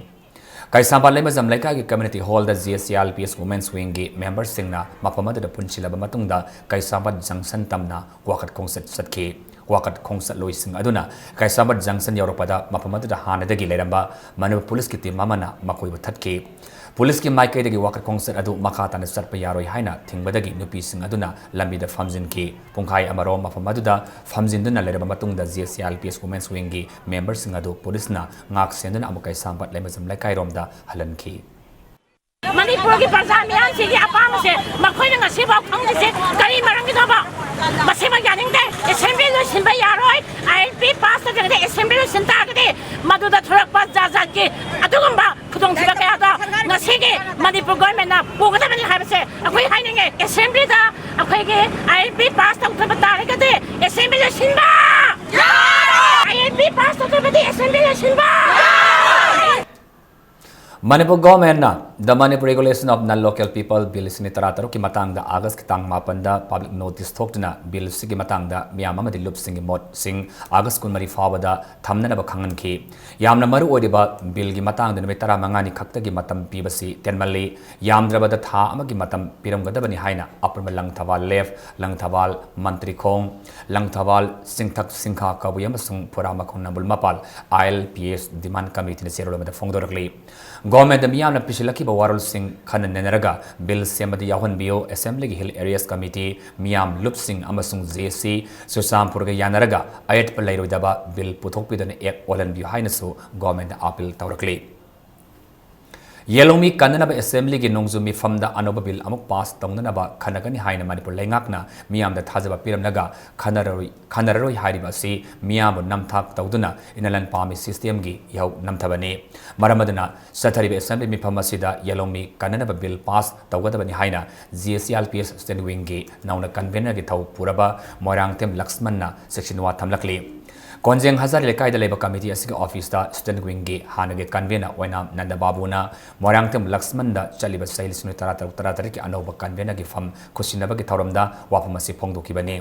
ꯀꯩꯁꯥꯝꯄꯥꯠ ꯂꯩꯃꯖꯝ ꯂꯩꯀꯥꯏꯒꯤ community hallꯗ GSC ILPS Women's Wingꯒꯤ memberꯁꯤꯡꯅ ꯃꯐꯝ ꯑꯗꯨꯗ ꯄꯨꯟꯁꯤꯜꯂꯕ ꯃꯇꯨꯡꯗ ꯀꯩꯁꯥꯝꯄꯥꯠ junction ꯇꯝꯅ ꯋꯥꯀꯠ ꯈꯣꯡꯆꯠ ꯆꯠꯈꯤ꯫ ꯋꯥꯀꯠ ꯈꯣꯡꯆꯠꯂꯣꯏꯁꯤꯡ ꯑꯗꯨꯅ ꯀꯩꯁꯥꯝꯄꯥꯠ junction ꯌꯧꯔꯛꯄꯗ ꯃꯐꯝ ꯑꯗꯨꯗ ꯍꯥꯟꯅꯗꯒꯤ ꯂꯩꯔꯝꯕ ꯃꯅꯤꯄꯨꯔ policeꯀꯤ team ꯑꯃꯅ ꯃꯈꯣꯏꯕꯨ ꯊꯠꯈꯤ꯫ Policeꯀꯤ ꯃꯥꯏꯀꯩꯗꯒꯤ ꯋꯥꯀꯠ ꯈꯣꯡꯆꯠ ꯑꯗꯨ ꯃꯈꯥ ꯇꯥꯅ ꯆꯠꯄ ꯌꯥꯔꯣꯏ ꯍꯥꯏꯅ ꯊꯤꯡꯕꯗꯒꯤ ꯅꯨꯄꯤꯁꯤꯡ ꯑꯗꯨꯅ ꯂꯝꯕꯤꯗ ꯐꯝꯖꯤꯟꯈꯤ꯫ ꯄꯨꯡꯈꯥꯏ ꯑꯃꯔꯣꯝ ꯃꯐꯝ ꯑꯗꯨꯗ ꯐꯝꯖꯤꯟꯗꯨꯅ ꯂꯩꯔꯕ ꯃꯇꯨꯡꯗ GSC ILPS Women's Wingꯒꯤ memberꯁꯤꯡ ꯑꯗꯨ policeꯅ ꯉꯥꯛ ꯁꯦꯟꯗꯨꯅ ꯑꯃꯨꯛ ꯀꯩꯁꯥꯝꯄꯥꯠ ꯂꯩꯃꯖꯝ ꯂꯩꯀꯥꯏꯔꯣꯝꯗ ꯍꯜꯍꯟꯈꯤ꯫ ꯃꯅꯤꯄꯨꯔꯒꯤ ꯄ꯭ꯔꯖꯥ ꯃꯤꯌꯥꯝꯁꯤꯒꯤ ꯑꯄꯥꯝꯕꯁꯦ ꯃꯈꯣꯏꯅ ꯉꯁꯤꯐꯥꯎ ꯈꯪꯗ꯭ꯔꯤꯁꯦ ꯀꯔꯤ ꯃꯔꯝꯒꯤꯅꯣꯕ? ꯃꯁꯤꯃꯛ ꯌꯥꯅꯤꯡꯗꯦ꯫ Assembly ꯂꯣꯏꯁꯤꯟꯕ ꯌꯥꯔꯣꯏ꯫ ILP pass ꯇꯧꯗ꯭ꯔꯒꯗꯤ, assembly ꯂꯣꯏꯁꯤꯟ ꯇꯥꯔꯒꯗꯤ ꯃꯗꯨꯗ ꯊꯣꯔꯛꯄ ꯖꯥꯠ ꯖꯥꯠꯀꯤ ꯑꯗꯨꯒꯨꯝꯕ ꯈꯨꯗꯣꯡꯊꯤꯕ ꯀꯌꯥꯗꯣ ꯉꯁꯤꯒꯤ ꯃꯅꯤꯄꯨꯔ governmentꯅ ꯄꯨꯒꯗꯕꯅꯤ ꯍꯥꯏꯕꯁꯦ ꯑꯩꯈꯣꯏ ꯍꯥꯏꯅꯤꯡꯉꯦ꯫ Assemblyꯗ ꯑꯩꯈꯣꯏꯒꯤ ILP pass ꯇꯧꯗꯕ ꯇꯥꯔꯒꯗꯤ assembly ꯂꯣꯏꯁꯤꯟꯕ! ILP pass ꯇꯧꯗ꯭ꯔꯕꯗꯤ assembly ꯂꯣꯏꯁꯤꯟꯕ! Manipur governmentꯅ The Manipur Regulation of Non-Local People Bill ꯂꯤꯁꯤꯡ ꯑꯅꯤ ꯇꯔꯥꯇꯔꯨꯛꯀꯤ ꯃꯇꯥꯡꯗ Augustꯀꯤ ꯇꯥꯡ ꯃꯥꯄꯟꯗ public notice ꯊꯣꯛꯇꯨꯅ billꯁꯤꯒꯤ ꯃꯇꯥꯡꯗ ꯃꯤꯌꯥꯝ ꯑꯃꯗꯤ ꯂꯨꯞꯁꯤꯡꯒꯤ ꯃꯣꯠꯁꯤꯡ August ꯀꯨꯟꯃꯔꯤ ꯐꯥꯎꯕꯗ ꯊꯝꯅꯅꯕ ꯈꯪꯍꯟꯈꯤ꯫ ꯌꯥꯝꯅ ꯃꯔꯨ ꯑꯣꯏꯔꯤꯕ billꯒꯤ ꯃꯇꯥꯡꯗ ꯅꯨꯃꯤꯠ ꯇꯔꯥꯃꯉꯥꯅꯤ ꯈꯛꯇꯒꯤ ꯃꯇꯝ ꯄꯤꯕꯁꯤ ꯇꯦꯟꯃꯜꯂꯤ, ꯌꯥꯝꯗ꯭ꯔꯕꯗ ꯊꯥ ꯑꯃꯒꯤ ꯃꯇꯝ ꯄꯤꯔꯝꯒꯗꯕꯅꯤ ꯍꯥꯏꯅ ꯑꯄꯨꯟꯕ ꯂꯪꯊꯕꯥꯜ left, ꯂꯪꯊꯕꯥꯜ ꯃꯟꯇ꯭ꯔꯤꯈꯣꯡ, ꯂꯪꯊꯕꯥꯜ ꯆꯤꯡꯊꯛ ꯁꯤꯡꯈꯥ ꯀꯕꯨꯏ ꯑꯃꯁꯨꯡ ꯐꯨꯔꯥ ꯃꯈꯣꯡ ꯅꯝꯕꯨꯜ ꯃꯄꯥꯜ ILPS demand committeeꯅ ꯆꯦꯔꯣꯜ ꯑꯃꯗ ꯐꯣꯡꯗꯣꯔꯛꯂꯤ꯫ Governmentꯗ ꯃꯤꯌꯥꯝꯅ ꯄꯤꯁꯤꯜꯂꯛꯈꯤꯕ ꯋꯥꯔꯣꯜꯁꯤꯡ ꯈꯟꯅ ꯅꯩꯅꯔꯒ bill ꯁꯦꯝꯕꯗ ꯌꯥꯎꯍꯟꯕꯤꯌꯨ꯫ Assemblyꯒꯤ Hill Areas Committee, ꯃꯤꯌꯥꯝ ꯂꯨꯞꯁꯤꯡ ꯑꯃꯁꯨꯡ JAC ꯆꯨꯔꯆꯥꯟꯄꯨꯔꯒ ꯌꯥꯅꯔꯒ ꯑꯌꯦꯠꯄ ꯂꯩꯔꯣꯏꯗꯕ bill ꯄꯨꯊꯣꯛꯄꯤꯗꯨꯅ act ꯑꯣꯜꯍꯟꯕꯤꯌꯨ ꯍꯥꯏꯅꯁꯨ governmentꯗ appeal ꯇꯧꯔꯛꯂꯤ꯫ ꯌꯦꯜꯍꯧꯃꯤ ꯀꯟꯅꯅꯕ ꯑꯦꯁꯦꯝꯕ꯭ꯂꯤꯒꯤ ꯅꯣꯡꯖꯨ ꯃꯤꯐꯝꯗ ꯑꯅꯧꯕ ꯕꯤꯜ ꯑꯃꯨꯛ ꯄꯥꯁ ꯇꯧꯅꯅꯕ ꯈꯟꯅꯒꯅꯤ ꯍꯥꯏꯅ ꯃꯅꯤꯄꯨꯔ ꯂꯩꯉꯥꯛꯅ ꯃꯤꯌꯥꯝꯗ ꯊꯥꯖꯕ ꯄꯤꯔꯝꯂꯒ ꯈꯟꯅꯔꯔꯣꯏ, ꯈꯟꯅꯔꯔꯣꯏ ꯍꯥꯏꯔꯤꯕ ꯑꯁꯤ ꯃꯤꯌꯥꯝꯕꯨ ꯅꯝꯊꯥꯛ ꯇꯧꯗꯨꯅ ꯏꯟꯅꯔ ꯂꯥꯏꯟ ꯄꯥꯝꯃꯤ ꯁꯤꯁꯇꯦꯝꯒꯤ ꯏꯍꯧ ꯅꯝꯊꯕꯅꯤ꯫ ꯃꯔꯝ ꯑꯗꯨꯅ ꯆꯠꯊꯔꯤꯕ ꯑꯦꯁꯦꯝꯕ꯭ꯂꯤ ꯃꯤꯐꯝ ꯑꯁꯤꯗ ꯌꯦꯜꯍꯧꯃꯤ ꯀꯟꯅꯅꯕ ꯕꯤꯜ ꯄꯥꯁ ꯇꯧꯒꯗꯕꯅꯤ ꯍꯥꯏꯅ G S C R P S standing ꯋꯤꯡꯒꯤ ꯅꯧꯅ ꯀꯟꯚꯦꯅꯔꯒꯤ ꯊꯧ ꯄꯨꯔꯕ ꯃꯣꯏꯔꯥꯡꯊꯦꯝ ꯂꯛꯁꯃꯟꯅ ꯆꯦꯛꯁꯤꯟ ꯋꯥ ꯊꯝꯂꯛꯂꯤ꯫ ꯀꯣꯟꯖꯦꯡ ꯍꯖꯥꯔꯤ ꯂꯩꯀꯥꯏꯗ ꯂꯩꯕ ꯀꯃꯤꯇꯤ ꯑꯁꯤꯒꯤ ꯑꯣꯐꯤꯁꯇ ꯁ꯭ꯇꯦꯟꯗꯤꯡ ꯋꯤꯡꯒꯤ ꯍꯥꯟꯅꯒꯤ ꯀꯟꯚꯦꯅꯔ ꯑꯣꯏꯅꯥꯝ ꯅꯟꯗ ꯕꯥꯕꯨꯅ ꯃꯣꯏꯔꯥꯡꯊꯦꯝ ꯂꯛꯁꯃꯟꯗ ꯆꯠꯂꯤꯕ ꯆꯍꯤ ꯂꯤꯁꯤꯡ ꯇꯔꯥ ꯇꯔꯨꯛ ꯇꯔꯥ ꯇꯔꯦꯠꯀꯤ ꯑꯅꯧꯕ ꯀꯟꯚꯦꯅꯔꯒꯤ ꯐꯝ ꯈꯨꯠꯁꯤꯟꯅꯕꯒꯤ ꯊꯧꯔꯝꯗ ꯋꯥꯐꯝ ꯑꯁꯤ ꯐꯣꯡꯗꯣꯛꯈꯤꯕꯅꯤ꯫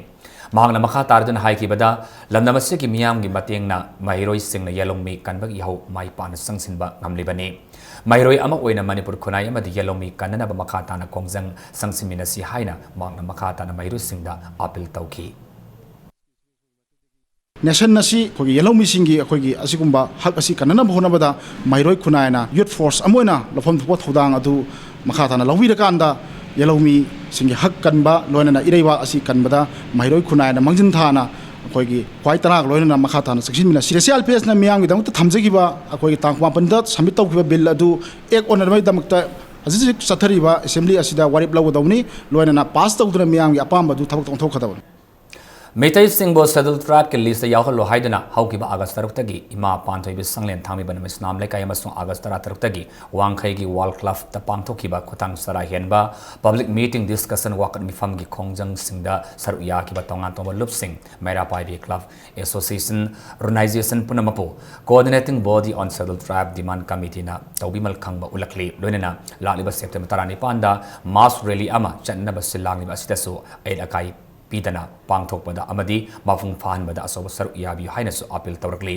ꯃꯍꯥꯛꯅ ꯃꯈꯥ ꯇꯥꯔꯗꯨꯅ ꯍꯥꯏꯈꯤꯕꯗ, ꯂꯝꯗꯝ ꯑꯁꯤꯒꯤ ꯃꯤꯌꯥꯝꯒꯤ ꯃꯇꯦꯡꯅ ꯃꯍꯩꯔꯣꯏꯁꯤꯡꯅ ꯌꯦꯜꯍꯧꯃꯤ ꯀꯟꯕꯒꯤ ꯏꯍꯧ ꯃꯥꯏ ꯄꯥꯛꯅ ꯆꯪꯁꯤꯟꯕ ꯉꯝꯂꯤꯕꯅꯤ꯫ ꯃꯍꯩꯔꯣꯏ ꯑꯃ ꯑꯣꯏꯅ ꯃꯅꯤꯄꯨꯔ ꯈꯨꯟꯅꯥꯏ ꯑꯃꯗꯤ ꯌꯦꯜꯍꯧꯃꯤ ꯀꯟꯅꯅꯕ ꯃꯈꯥ ꯇꯥꯅ ꯈꯣꯡꯖꯪ ꯆꯪꯁꯤꯟꯃꯤꯟꯅꯁꯤ ꯍꯥꯏꯅ ꯃꯍꯥꯛꯅ ꯃꯈꯥ ꯇꯥꯅ ꯃꯍꯩꯔꯣꯏꯁꯤꯡꯗ ꯑꯥꯄꯤꯜ ꯇꯧꯈꯤ꯫ ꯅꯦꯁꯟ ꯑꯁꯤ ꯑꯩꯈꯣꯏꯒꯤ ꯌꯦꯜꯍꯧꯃꯤꯁꯤꯡꯒꯤ ꯑꯩꯈꯣꯏꯒꯤ ꯑꯁꯤꯒꯨꯝꯕ ꯍꯛ ꯑꯁꯤ ꯀꯟꯅꯅꯕ ꯍꯣꯠꯅꯕꯗ ꯃꯍꯩꯔꯣꯏ ꯈꯨꯟꯅꯥꯏꯅ ꯌꯨꯠ ꯐꯣꯔꯁ ꯑꯃ ꯑꯣꯏꯅ ꯂꯧꯐꯝ ꯊꯣꯛꯄ ꯊꯧꯗꯥꯡ ꯑꯗꯨ ꯃꯈꯥ ꯇꯥꯅ ꯂꯧꯕꯤꯔꯀꯥꯟꯗ ꯌꯦꯜꯍꯧꯃꯤꯁꯤꯡꯒꯤ ꯍꯛ ꯀꯟꯕ, ꯂꯣꯏꯅꯅ ꯏꯔꯩꯕꯥꯛ ꯑꯁꯤ ꯀꯟꯕꯗ ꯃꯍꯩꯔꯣꯏ ꯈꯨꯟꯅꯥꯏꯅ ꯃꯥꯡꯖꯤꯟ ꯊꯥꯅ ꯑꯩꯈꯣꯏꯒꯤ ꯈ꯭ꯋꯥꯏ ꯇꯔꯥꯒ ꯂꯣꯏꯅꯅ ꯃꯈꯥ ꯇꯥꯅ ꯆꯦꯛꯁꯤꯟꯃꯤꯟꯅꯁꯤ꯫ G S C R P ꯑꯦꯁꯅ ꯃꯤꯌꯥꯝꯒꯤꯗꯃꯛꯇ ꯊꯝꯖꯈꯤꯕ ꯑꯩꯈꯣꯏꯒꯤ ꯇꯥꯡ ꯃꯥꯄꯟꯗ ꯁꯕꯃꯤꯠ ꯇꯧꯈꯤꯕ ꯕꯤꯜ ꯑꯗꯨ ꯑꯦꯛ ꯑꯣꯟꯅꯅꯕꯒꯤꯗꯃꯛꯇ ꯍꯧꯖꯤꯛ ꯍꯧꯖꯤꯛ ꯆꯠꯊꯔꯤꯕ ꯑꯦꯁꯦꯝꯕ꯭ꯂꯤ ꯑꯁꯤꯗ ꯋꯥꯔꯦꯞ ꯂꯧꯒꯗꯧꯕꯅꯤ꯫ ꯂꯣꯏꯅꯅ ꯄꯥꯁ ꯇꯧꯗꯨꯅ ꯃꯤꯌꯥꯝꯒꯤ ꯑꯄꯥꯝꯕꯗꯨ ꯊꯕꯛꯇ ꯑꯣꯟꯊꯣꯛꯀꯗꯕꯅꯤ꯫ ꯃꯩꯇꯩꯁꯤꯡꯕꯨ ꯁꯦꯗ꯭ꯌꯨꯜ ꯇ꯭ꯔꯥꯏꯕꯀꯤ ꯂꯤꯁꯇ ꯌꯥꯎꯍꯜꯂꯨ ꯍꯥꯏꯗꯨꯅ ꯍꯧꯈꯤꯕ ꯑꯥꯒꯁ ꯇꯔꯨꯛꯇꯒꯤ ꯏꯃꯥ ꯄꯥꯟꯊꯣꯏꯕꯤ ꯁꯪꯂꯦꯟ ꯊꯥꯡꯃꯩꯕꯟ ꯃꯩꯁꯅꯥꯝ ꯂꯩꯀꯥꯏ ꯑꯃꯁꯨꯡ ꯑꯥꯒꯁ ꯇꯔꯥꯇꯔꯨꯛꯇꯒꯤ ꯋꯥꯡꯈꯩꯒꯤ ꯋꯥꯔꯜ ꯀ꯭ꯂꯕꯇ ꯄꯥꯡꯊꯣꯛꯈꯤꯕ ꯈꯨꯊꯥꯡ ꯆꯔꯥ ꯍꯦꯟꯕ ꯄꯕ꯭ꯂꯤꯛ ꯃꯤꯇꯤꯡ, ꯗꯤꯁꯀꯁꯟ, ꯋꯥꯀꯠ ꯃꯤꯐꯝꯒꯤ ꯈꯣꯡꯖꯪꯁꯤꯡꯗ ꯁꯔꯨꯛ ꯌꯥꯈꯤꯕ ꯇꯣꯉꯥꯟ ꯇꯣꯉꯥꯟꯕ ꯂꯨꯞꯁꯤꯡ, ꯃꯩꯔꯥ ꯄꯥꯏꯕꯤ ꯀ꯭ꯂꯕ ꯑꯦꯁꯣꯁꯤꯌꯦꯁꯟ, ꯑꯣꯔꯒꯅꯥꯏꯖꯦꯁꯟ ꯄꯨꯝꯅꯃꯛꯄꯨ Coordinating Body on Scheduled Tribe Demand Committeeꯅ ꯇꯧꯕꯤꯃꯜ ꯈꯪꯕ ꯎꯠꯂꯛꯂꯤ꯫ ꯂꯣꯏꯅꯅ ꯂꯥꯛꯂꯤꯕ ꯁꯦꯞꯇꯦꯝꯕꯔ ꯇꯔꯥꯅꯤꯄꯥꯟꯗ ꯃꯥꯁ ꯔꯦꯂꯤ ꯑꯃ ꯆꯠꯅꯅꯕ ꯁꯤꯜ ꯂꯥꯡꯂꯤꯕ ꯑꯁꯤꯗꯁꯨ ꯑꯌꯦꯠ ꯑꯀꯥꯏ ꯄꯤꯗꯅ ꯄꯥꯡꯊꯣꯛꯄꯗ ꯑꯃꯗꯤ ꯃꯄꯨꯡ ꯐꯥꯍꯟꯕꯗ ꯑꯆꯧꯕ ꯁꯔꯨꯛ ꯌꯥꯕꯤꯌꯨ ꯍꯥꯏꯅꯁꯨ ꯑꯥꯄꯤꯜ ꯇꯧꯔꯛꯂꯤ꯫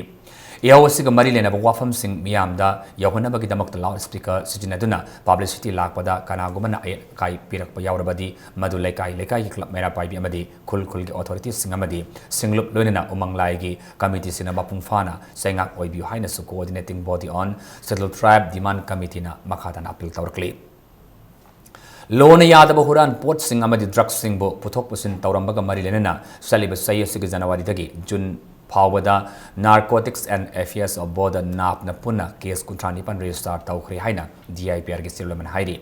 ꯏꯍꯧ ꯑꯁꯤꯒ ꯃꯔꯤ ꯂꯩꯅꯕ ꯋꯥꯐꯝꯁꯤꯡ ꯃꯤꯌꯥꯝꯗ ꯌꯧꯍꯟꯅꯕꯒꯤꯗꯃꯛꯇ ꯂꯥꯎꯗ ꯁ꯭ꯄꯤꯀꯔ ꯁꯤꯖꯤꯟꯅꯗꯨꯅ ꯄꯕ꯭ꯂꯤꯁꯤꯇꯤ ꯂꯥꯛꯄꯗ ꯀꯅꯥꯒꯨꯝꯕꯅ ꯑꯌꯦꯠ ꯑꯀꯥꯏ ꯄꯤꯔꯛꯄ ꯌꯥꯎꯔꯕꯗꯤ ꯃꯗꯨ ꯂꯩꯀꯥꯏ ꯂꯩꯀꯥꯏꯒꯤ ꯀ꯭ꯂꯕ, ꯃꯩꯔꯥ ꯄꯥꯏꯕꯤ ꯑꯃꯗꯤ ꯈꯨꯜ ꯈꯨꯜꯒꯤ ꯑꯣꯊꯣꯔꯤꯇꯤꯁꯤꯡ ꯑꯃꯗꯤ ꯁꯤꯡꯂꯨꯞ, ꯂꯣꯏꯅꯅ ꯎꯃꯪ ꯂꯥꯏꯒꯤ ꯀꯃꯤꯇꯤꯁꯤꯡꯅ ꯃꯄꯨꯡ ꯐꯥꯅ ꯆꯩꯉꯥꯛ ꯑꯣꯏꯕꯤꯌꯨ ꯍꯥꯏꯅꯁꯨ Coordinating Body on Scheduled Tribe Demand Committeeꯅ ꯃꯈꯥ ꯇꯥꯅ ꯑꯥꯄꯤꯜ ꯇꯧꯔꯛꯂꯤ꯫ ꯂꯣꯅ ꯌꯥꯗꯕ ꯍꯨꯔꯥꯟ ꯄꯣꯠꯁꯤꯡ ꯑꯃꯗꯤ ꯗ꯭ꯔꯒꯁꯤꯡꯕꯨ ꯄꯨꯊꯣꯛ ꯄꯨꯁꯤꯟ ꯇꯧꯔꯝꯕꯒ ꯃꯔꯤ ꯂꯩꯅꯅ ꯆꯠꯂꯤꯕ ꯆꯍꯤ ꯑꯁꯤꯒꯤ ꯖꯅꯋꯥꯔꯤꯗꯒꯤ ꯖꯨꯟ ꯐꯥꯎꯕꯗ Narcotics and Affairs of Border, NAFB ꯅ ꯄꯨꯟꯅ case ꯀꯨꯟꯊ꯭ꯔꯥ ꯅꯤꯄꯥꯟ register ꯇꯧꯈ꯭ꯔꯦ ꯍꯥꯏꯅ D I P R ꯒꯤ chairwoman ꯍꯥꯏꯔꯤ꯫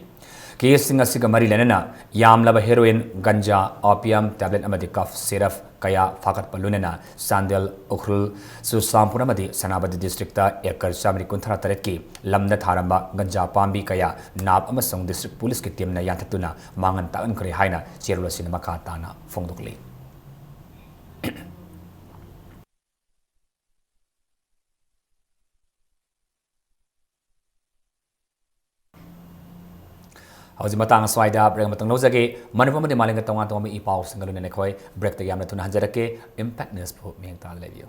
Case ꯁꯤꯡ ꯑꯁꯤꯒ ꯃꯔꯤ ꯂꯩꯅꯅ ꯌꯥꯝꯂꯕ heroin, ꯒꯟꯖꯥ, opium tablet ꯑꯃꯗꯤ cough syrup ꯀꯌꯥ ꯐꯥꯒꯠꯄ ꯂꯣꯏꯅꯅ ꯆꯥꯟꯗꯦꯜ, ꯎꯈ꯭ꯔꯨꯜ, ꯆꯨꯔꯆꯥꯟꯄꯨꯔ ꯑꯃꯗꯤ ꯁꯦꯅꯥꯄꯇꯤ district ꯇ acre ꯆꯥꯃꯔꯤ ꯀꯨꯟꯊ꯭ꯔꯥ ꯇꯔꯦꯠ ꯀꯤ ꯂꯝꯗ ꯊꯥꯔꯝꯕ ꯒꯟꯖꯥ ꯄꯥꯝꯕꯤ ꯀꯌꯥ NAFB ꯑꯃꯁꯨꯡ district police ꯀꯤ team ꯅ ꯌꯥꯟꯊꯠꯇꯨꯅ ꯃꯥꯡꯍꯟ ꯇꯥꯛꯍꯟꯈ꯭ꯔꯦ ꯍꯥꯏꯅ chairwoman ꯑꯁꯤꯅ ꯃꯈꯥ ꯇꯥꯅ ꯐꯣꯡꯗꯣꯛꯂꯤ꯫ ꯍꯧꯖꯤꯛ ꯃꯇꯥꯡ ꯑꯁ꯭ꯋꯥꯏꯗ break ꯑꯃꯇꯪ ꯂꯧꯖꯒꯦ꯫ ꯃꯅꯤꯄꯨꯔ ꯑꯃꯗꯤ ꯃꯥꯂꯦꯝꯒꯤ ꯇꯣꯉꯥꯟ ꯇꯣꯉꯥꯟꯕ ꯏ ꯄꯥꯎꯁꯤꯡꯒ ꯂꯣꯏꯅꯅ ꯑꯩꯈꯣꯏ break ꯇꯒꯤ ꯌꯥꯝꯅ ꯊꯨꯅ ꯍꯟꯖꯔꯛꯀꯦ꯫ Impact News ꯕꯨ ꯃꯤꯠꯌꯦꯡ ꯇꯥꯗꯨꯅ ꯂꯩꯕꯤꯌꯨ꯫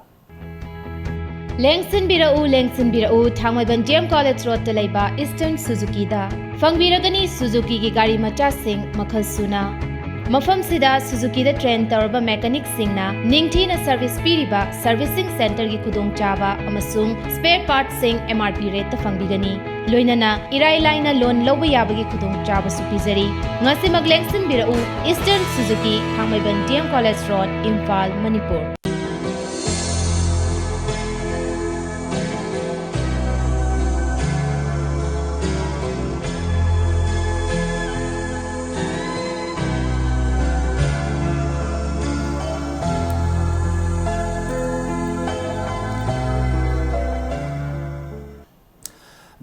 ꯂꯦꯡꯁꯤꯟꯕꯤꯔꯛꯎ, ꯂꯦꯡꯁꯤꯟꯕꯤꯔꯛꯎ, ꯊꯥꯡꯃꯩꯕꯟ D M College Road ꯇ ꯂꯩꯕ Eastern Suzuki ꯗ ꯐꯪꯕꯤꯔꯒꯅꯤ Suzuki ꯒꯤ ꯒꯥꯔꯤ ꯃꯆꯥꯁꯤꯡ ꯃꯈꯜ ꯁꯨꯅ꯫ ꯃꯐꯝꯁꯤꯗ Suzuki ꯗ train ꯇꯧꯔꯕ mechanic ꯁꯤꯡꯅ ꯅꯤꯡꯊꯤꯅ service ꯄꯤꯔꯤꯕ servicing center ꯒꯤ ꯈꯨꯗꯣꯡꯆꯥꯕ ꯑꯃꯁꯨꯡ spare parts ꯁꯤꯡ M R P rate ꯇ ꯐꯪꯕꯤꯒꯅꯤ꯫ ꯂꯣꯏꯅꯅ ꯏꯔꯥꯏ ꯂꯥꯏꯅ loan ꯂꯧꯕ ꯌꯥꯕꯒꯤ ꯈꯨꯗꯣꯡꯆꯥꯕꯁꯨ ꯄꯤꯖꯔꯤ꯫ ꯉꯁꯤꯃꯛ ꯂꯦꯡꯁꯤꯟꯕꯤꯔꯛꯎ, Eastern Suzuki, ꯊꯥꯡꯃꯩꯕꯟ D M College Road, Imphal, Manipur.